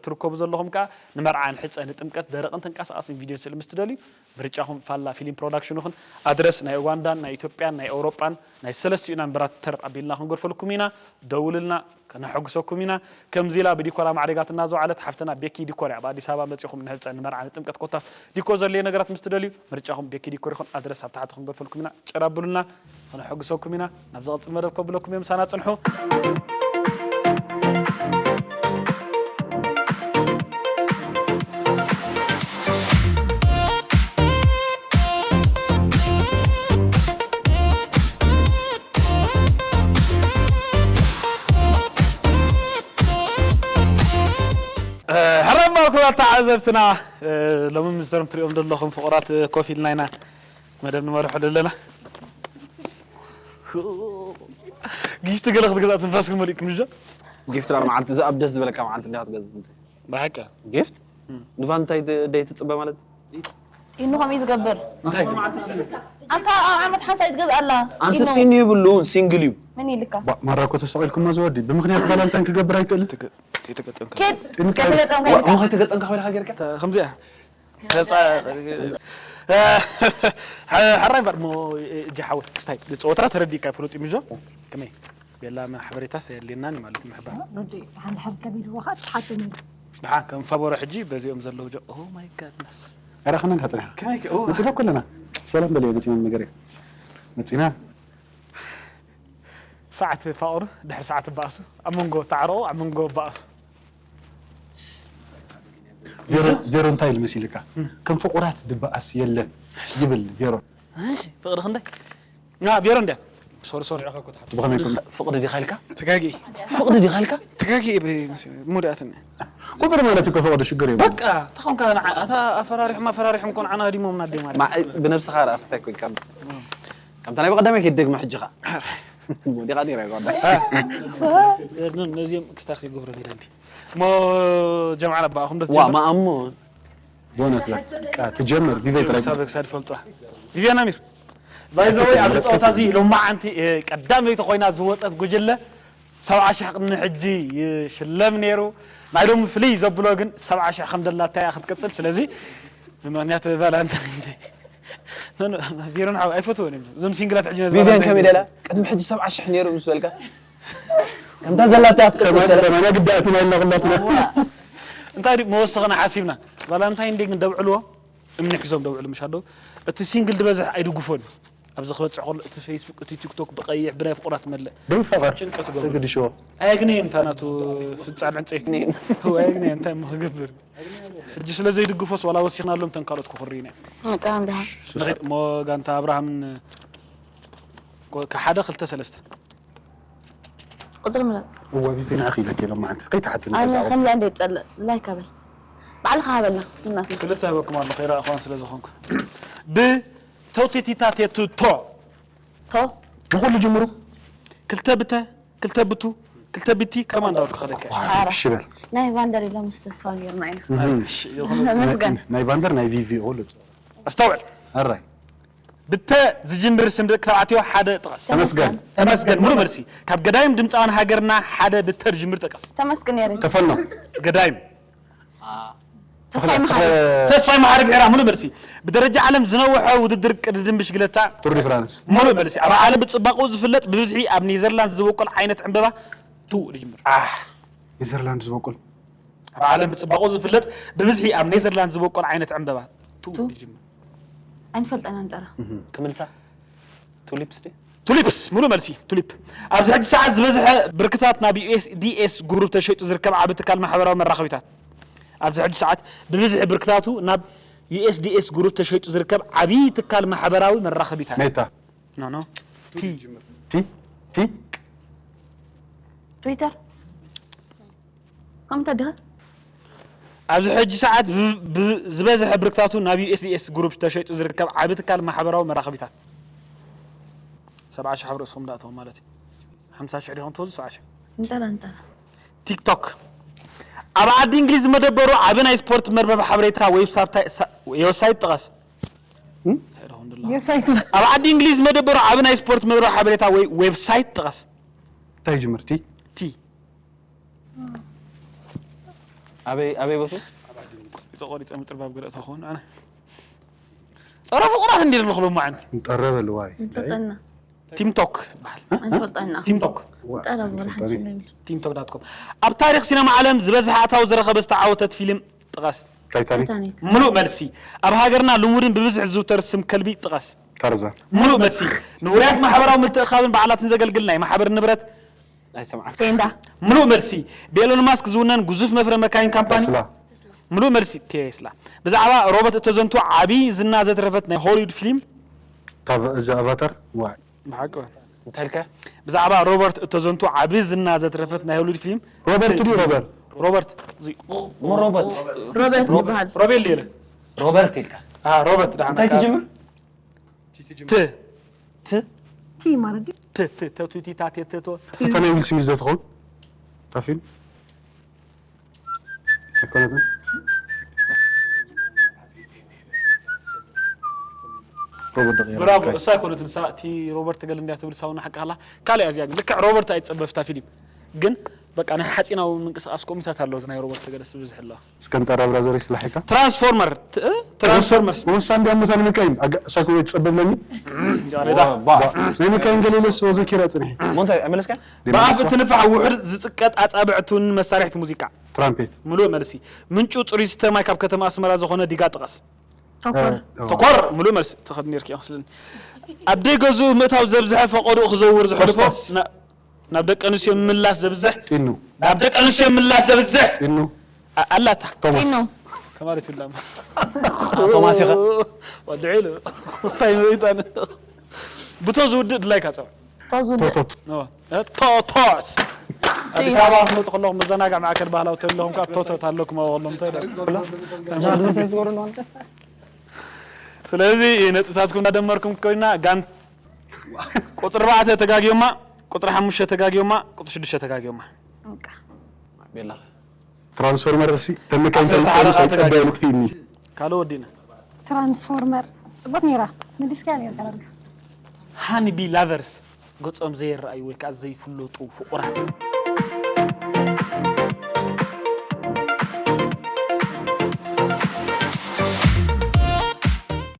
ትርከቡ ዘለኹም ከዓ ንመርዓ፣ ንሕፀ፣ ንጥምቀት ደረቕን ተንቀሳቐስን ቪድዮ ስእሊ ምስ ትደልዩ ምርጫኹም ፋላ ፊልም ፕሮዳክሽን ይኹን። ኣድረስ ናይ ኡጋንዳን ናይ ኢትዮጵያን ናይ ኤውሮጳን ናይ ሰለስቲኡ ናምበራት ተር ኣቢልና ክንገድፈልኩም ኢና። ደውልልና፣ ከነሐጉሰኩም ኢና። ከምዚ ኢላ ብዲኮራ ማዕሪጋትና ዝወዓለት ሓፍትና ቤኪ ዲኮር እያ። ኣብ ኣዲስ ኣበባ መጺኹም ንሕጸ፣ ንመርዓ፣ ንጥምቀት ኮታስ ዲኮር ዘድልዮ ነገራት ምስ ትደልዩ ምርጫኹም ቤኪ ዲኮር ይኹን። ኣድረስ ኣብ ታሕቲ ክንገድፈልኩም ኢና። ጭር ኣብሉልና፣ ከነሐጉሰኩም ኢና። ናብ ዝቐጽል መደብ ከብለኩም እዮም። ምሳና ጽንሑ። ሕራይ እሞ ክቡራት ተዓዘብትና፣ ሎሚ ምስዞም ትሪኦም ዘለኹም ፍቑራት ኮፍ ኢልና ኢና መደብ ንመርሖ ዘለና። ጊፍቲ ገለ ክትገዛእ ትንፋስኩም መሊእኩም እጆ? ጊፍቲ ዳር መዓልቲ፣ እዚ ኣብ ደስ ዝበለካ መዓልቲ እንዲኻ ትገዝእ። ብሓቂ። ጊፍት? ንቫንታይ ደ-፣ ደይ ትጽበ ማለት? ኢኑ ከምኡ እዩ ዝገብር። እንታይ? ኣንታ ኣብ ዓመት ሓንሳእ እዩ ትገዝእ ኣላ። ኣንቲ ኢኑ። ጢኑ ይብሉ፣ ሲንግል እዩ። መን ይልካ? ባ-፣ ማራ እኮ ተሰቒልኩሞ ዝወዲ። ብምኽንያት ቫላንታይን ክገብር ኣይክእልን። ተገ-፣ ከይተገጠምካ። ኬድ፣ ጥንቃቄ። ከይተገጠምካ ዋ፣ ኢልካ። እሞ ከይተገጠምካ ኮይንካ ጌርካ? ተ-፣ ከምዚኣ። ከጻ-፣ ሐ-፣ ሐራይ እምበር እሞ፣ እጂ ሓወይ፣ ክስታይ፣ ጸወታ ተረዲእካ ፍሉጥ እዩ ምዞ? ከመይ? ቤላ፣ ሓበሬታስ የድልየናን እዩ ማለት እዩ፣ ምሕባር። ሮዲ፣ ሓንድ ሓር ተቢልዎ ኸዓ ትሓቶ ነይሩ። ደሓን ከም ፋቦሮ ሕጂ በዚኦም ዘለዉ ጀ-፣ oh my goodness። ኣረ፣ ከመይ ኢልካ ጸኒሕካ? ከመይ ከ-፣ ኦ። መጺና እኮ ኣለና። ሰላም በልዮ፣ መጺና ነገር እዩ። መጺና። ሰዓት ፋቕሩ፣ ድሕሪ ሰዓት በኣሱ። ኣብ መንጎ ተዓረቑ፣ ኣብ መንጎ በኣሱ። ቬሮ፣ ቬሮ እንታይ ኢሉ መሲልካ? እም። ከም ፍቑራት ድበኣስ የለን ይብል ቬሮ። እሺ፣ ፍቕሪ ክንደይ? ና፣ ቬሮ እንድያ። ሶሪ፣ ሶሪ። ብኸመይ ይከውን? ፍቕዲ ዲኻ ኢልካ? ተጋጊ። ፍቕዲ ዲኻ ኢልካ? ተጋጊ ብ-፣ መስ-፣ ሙዳኣትኒ። ቁጽሪ ማለት እኮ ፍቕዲ ሽግር የብሉን። በቃ፣ ተኾንካ ንዓ-፣ ኣታ ኣፈራሪሖም፣ ኣፈራሪሖም እኮ ንዓና ሃዲሞምና ኣደይ ማለት። ማ-፣ ብነብስኻ ርኣስ እንታይ ኮይንካ? እም። ከምታ ናይ ብቐዳማይ ከይትደግማ ሕጂ ኸኣ። ወዲቓ ነይራ ይጓዳ። እ፣ ን-፣ ነዚኦም ክስታኽ ይገብሮም ኢለ እንዲ። እሞ ጀምዓና ብኣኹም ዶ ዋ፣ ትጀምር? ማኣሞ። በእውነት በቃ ትጀምር፣ ቪቫ ይጥረግ። ሳበ ክሳድ ፈልጧ። ቪቪያን ኣሚር። ባይ ዘ ወይ፣ ኣብዚ ጸወታ እዚ ሎማዓንቲ፣ እ፣ ቀዳመይቲ ኮይና ዝወጸት ጉጅለ ሰብዓ ሽሕ ቅድሚ ሕጂ ይሽለም ነይሩ። ናይ ሎሚ ፍልይ ዘብሎ ግን ሰብዓ ሽሕ ከም ዘላታ እያ ክትቅጽል። ስለዚ ብምኽንያት ቫላንታይን ዴይ። ኖ፣ ኖ፣ ቬሮን ሓው ኣይፈትዎን እዮም። እዞም ሲንግላት ሕጂ ነዚ ቪቪያን ቫላንታይን ከመይ ዴይ ደላ? ቅድሚ ሕጂ ሰብዓ ሽሕ ነይሩ ምስ በልካስ? ከምታ ዘላታ ክትቅጽል ሰማንያ፣ ሰለስ። ሰማንያ ግዳእቲ ናይ እናቕላትና። እንታይ ድዩ መወሰኽና ሓሲብና? ቫላንታይን ዴይ ግን ደብዕልዎ፣ እምኒ ሒዞም ደብዕሉ ምሽ ኣለዉ። እቲ ሲንግል ዝበዝሕ ኣይድግፎን። ኣብዚ ክበጽሕ ከሎ እቲ ፌስቡክ፣ እቲ ቲክቶክ ብቐይሕ ብናይ ፍቑራት መለእ። ደይ ፈቐር። ጭንቀት ይገብሩ። ተገድሽዎ። ኣየግንየን እንታ ናቱ ፍጻን ዕንጸይቲ። ኣየግንየን። እወ፣ ኣየግንየን፣ እንታይ እሞ ክገብር? ሕጂ ስለ ዘይድግፎስ ዋላ ወሲኽናሎም እተን ካልኦት ክኹሪ ኢና። በቃ እንድሃ። ንኸይድ እሞ ጋንታ ኣብርሃምን ኮ-፣ ከሓደ ክልተ ሰለስተ። ቁጽሪ ምረጽ። እወ፣ ቢቢ ንዓኺ ኢለኪ ሎማዓንቲ። ከይትሓትኒ ኣነ ከይትዓወት። ከምዚኣ እንደ ይጸልእ፣ ላይክ ኣበል። ባዕልኻ ሃበልና፣ እናትና። ክልተ ህበኩም ኣሎ፣ ከይረኣኹዋን ስለ ዝኾንኩ። ብ ተውቲቲታ ቴቱ ቶ። ቶ። ብኹሉ ጅምሩ። ክልተ ብተ፣ ክልተ ብቱ፣ ክልተ ብቲ፣ ከማን እንዳበልኩ ከደካ። ኣረ። ሽበል። ናይ ቫንደር ኢሎም ምስ ተስፋ ጌርና ኢና። እህ። እሺ፣ ይኹን። ተመስገን። ናይ ቫንደር፣ ናይ ቪቪ፣ ኩሉ። ኣስተውዕል። ኣራይ። ብተ ዝጅምር ስም ደቂ ተባዕትዮ ሓደ ጥቐስ። ተመስገን። ተመስገን፣ ሙሉ መልሲ። ካብ ገዳይም ድምፃውያን ሃገርና ሓደ ብተ ዝጅምር ጥቐስ። ተመስገን ያሬድ። ተፈኖ። ገዳይም። ተስፋይ መሓሪ። ተስፋይ መሓሪ ብዕራ፣ ሙሉ መልሲ። ብደረጃ ዓለም ዝነውሐ ውድድር ቅድድም ብሽግለታ። ቱር ዲ ፍራንስ። ሙሉ መልሲ። ኣብ ዓለም ብፅባቐኡ ዝፍለጥ ብብዝሒ ኣብ ኔዘርላንድ ዝበቁል ዓይነት ዕምበባ ቱ ዝጅምር። ኣህ፣ ኔዘርላንድ ዝበቁል። ኣብ ዓለም ብፅባቐኡ ዝፍለጥ ብብዝሒ ኣብ ኔዘርላንድ ዝበቁል ዓይነት ዕምበባ ቱ ቱ። ዝጅምር። ኣይንፈልጠን ኣንጠራ። እህ። ክምልሳ? ቱሊፕስ ድዩ? ቱሊፕስ፣ ሙሉ መልሲ፣ ቱሊፕ። ኣብዚ ሕጂ ሰዓት ዝበዝሐ ብርክታት ናብ ዩ ኤስ ዲ ኤስ ጉሩፕ ተሸይጡ ዝርከብ ዓቢ ትካል ማሕበራዊ መራኸቢታት። ኣብዚ ሕጂ ሰዓት ብብዝሒ ብርክታቱ ናብ ዩ ኤስ ዲ ኤስ ግሩፕ ተሸይጡ ዝርከብ ዓብዪ ትካል ማሕበራዊ መራኸቢታት። ሜታ ኖ ኖ ቲ ቲ ቲ ትዊተር ከምታ ድኸ ኣብዚ ሕጂ ሰዓት ብ- ብ- ዝበዝሐ ብርክታቱ ናብ ዩ ኤስ ዲ ኤስ ግሩፕ ተሸይጡ ዝርከብ ዓቢ ትካል ማሕበራዊ መራኸቢታት ሰብዓ ሽሕ ኣብ ርእስኹም ዳእተው ማለት እዩ። ሓምሳ ሽሕ ዲኹም ትወዙ ሰብዓ ሽሕ እንጠላ እንጠላ ቲክቶክ ኣብ ዓዲ እንግሊዝ መደበሩ ዓቢ ናይ ስፖርት መርበብ ሓበሬታ ዌብሳይት ጥቀስ። ዌብሳይት ኣብ ዓዲ እንግሊዝ መደበሩ ዓቢ ናይ ስፖርት መርበብ ሓበሬታ ወይ ዌብሳይት ጥቀስ። እንታይ ይጅምር ቲ ቲ ኣበይ ኣበይ ቦቱ ቆሪፀ ምጥርባብ ገለ ተኾን ኣነ ፀረ ፍቁራት እንዲ ንኽሎም ማዓንቲ ጠረበ ልዋይ እንፈልጠና ቲምቶክ ዝበሃል እንፈልጠና ቲምቶክ ጠረብ ወላ ሓንቲ ሽም የብሉ ቲምቶክ ዳት ኮም ኣብ ታሪክ ሲነማ ዓለም ዝበዝሐ ኣታዊ ዝረኸበ ዝተዓወተት ፊልም ጥቀስ። ታይታኒክ ታይታኒክ ምሉእ መልሲ ኣብ ሃገርና ልሙድን ብብዝሒ ዝዝውተር ስም ከልቢ ጥቀስ። ታርዛን ምሉእ መልሲ ንውርያት ማሕበራዊ ምትእኻብን በዓላትን ዘገልግል ናይ ማሕበር ንብረት። ኣይሰምዓት ቴንዳ ምሉእ መልሲ ብኤሎን ማስክ ዝውነን ግዙፍ መፍረ መካይን ካምፓኒ። ተስላ ምሉእ መልሲ ቴስላ። ብዛዕባ ሮበርት እተዘንቱ ዓብዪ ዝና ዘትረፈት ናይ ሆሊውድ ፊልም። ካብ እዚ ኣቫታር ዋይ ብሓቂ እንታይ ኢልካ ብዛዕባ ሮበርት እተዘንቱ ዓብዪ ዝና ዘትረፈት ናይ ሆሊውድ ፊልም። ሮበርት ድዩ ሮበር ሮበርት እዚ ሞ ሮቦት ሮበርት ዝበሃል ሮቤል ሌለ ሮበርት ኢልካ ሮበርት ዳ እንታይ ትጅምር ት ት ቲ ማለት ድዩ ት ት ተቱቲታ ቴትቶ እታ ናይ ዊል ስሚዝ ዘትኸውን እታ ፊልም ኣይኮነትን ሮቦት ደቂራ ብራቮ። እሳ ኣይኮነትን እሳ እቲ ሮበርት ገለ እንዲያ ትብል ሳውና ሓቂ ኣላ። ካልእ እዚኣ ግን ልክዕ ሮበርት ኣይትጸበፍታ ፊልም ግን በቃ ናይ ሓጺናዊ ምንቅስቃስ ኮሚታት ኣለዎ ናይ ሮበርት ገለ ስብዝሕ ኣለዋ። እስከ ንጠራ ብራዘር ይስላሒካ ትራንስፎርመር ት- ትራንስፎርመርስ ወሳ እንዲያ ምታ ንምቀይም እሳክ ወይ ትጸበብለኒ ጃሬዳ ባ ናይ ምቀይም ገለ ኢለ ስወ ዘኪራ ጽንሒ ሞ እንታይ ኣይመለስካ ብኣፍ እትንፋዕ ውሑድ ዝጽቀጥ ኣጻብዕ እትውንን መሳርሕቲ ሙዚቃ። ትራምፔት ምሉእ መልሲ። ምንጩ ጽሩይ ዝስተ ማይ ካብ ከተማ ኣስመራ ዝኾነ ዲጋ ጥቀስ። ተኮር ተኮር ምሉእ መልሲ። ትኸድ ነርኪ መስልን ኣብ ደይ ገዝኡ ምእታው ዘብዝሐ ፈቐድኡ ክዘውር ዝሕልፎ ኮስታስ። ና- ናብ ደቂ ኣንስትዮ ምላስ ዘብዝሕ ጢኑ ናብ ደቂ ኣንስትዮ ምላስ ዘብዝሕ ጢኑ ኣ- ኣላታ ቶማስ ጢኑ ከማለት ይብላማ ቶማስ ኢኻ ወድዒ ኢሉ እንታይ መይታን ብቶ ዝውድእ ድላይካ ፀው ቶዝ ውድእ ቶቶት ቶቶት ኣዲስ ኣበባ ክትመፁ ከለኹም መዘናግዕ ማእከል ባህላዊ ተለኹም ከዓ ቶቶት ኣለኩም ኣብሎም እንታይ ደስ እዛ ኣድቨርታይዝ ትገብሩ ኣለኹም ስለዚ ነጥብታትኩም እናደመርኩም ኮይና ጋን ቁፅሪ ኣርባዕተ ተጋግዮማ ቁፅሪ ሓሙሽተ ተጋግዮማ ቁፅሪ ሽዱሽተ ተጋግዮማ በቃ ቤላ ትራንስፎርመር ሲ ተመካኝ ዓሰርተ ተምጣ ሓደ ሳይጸበ ተጋግዮማ። ልጥፊኒ ካልእ ወዲና ትራንስፎርመር ጽቡቅ ነይራ መሊስካ ነርካ ዳርጋ ሃኒቢ ላቨርስ ገጾም ዘይረኣዩ ወይ ከዓ ዘይፍለጡ ፍቑራት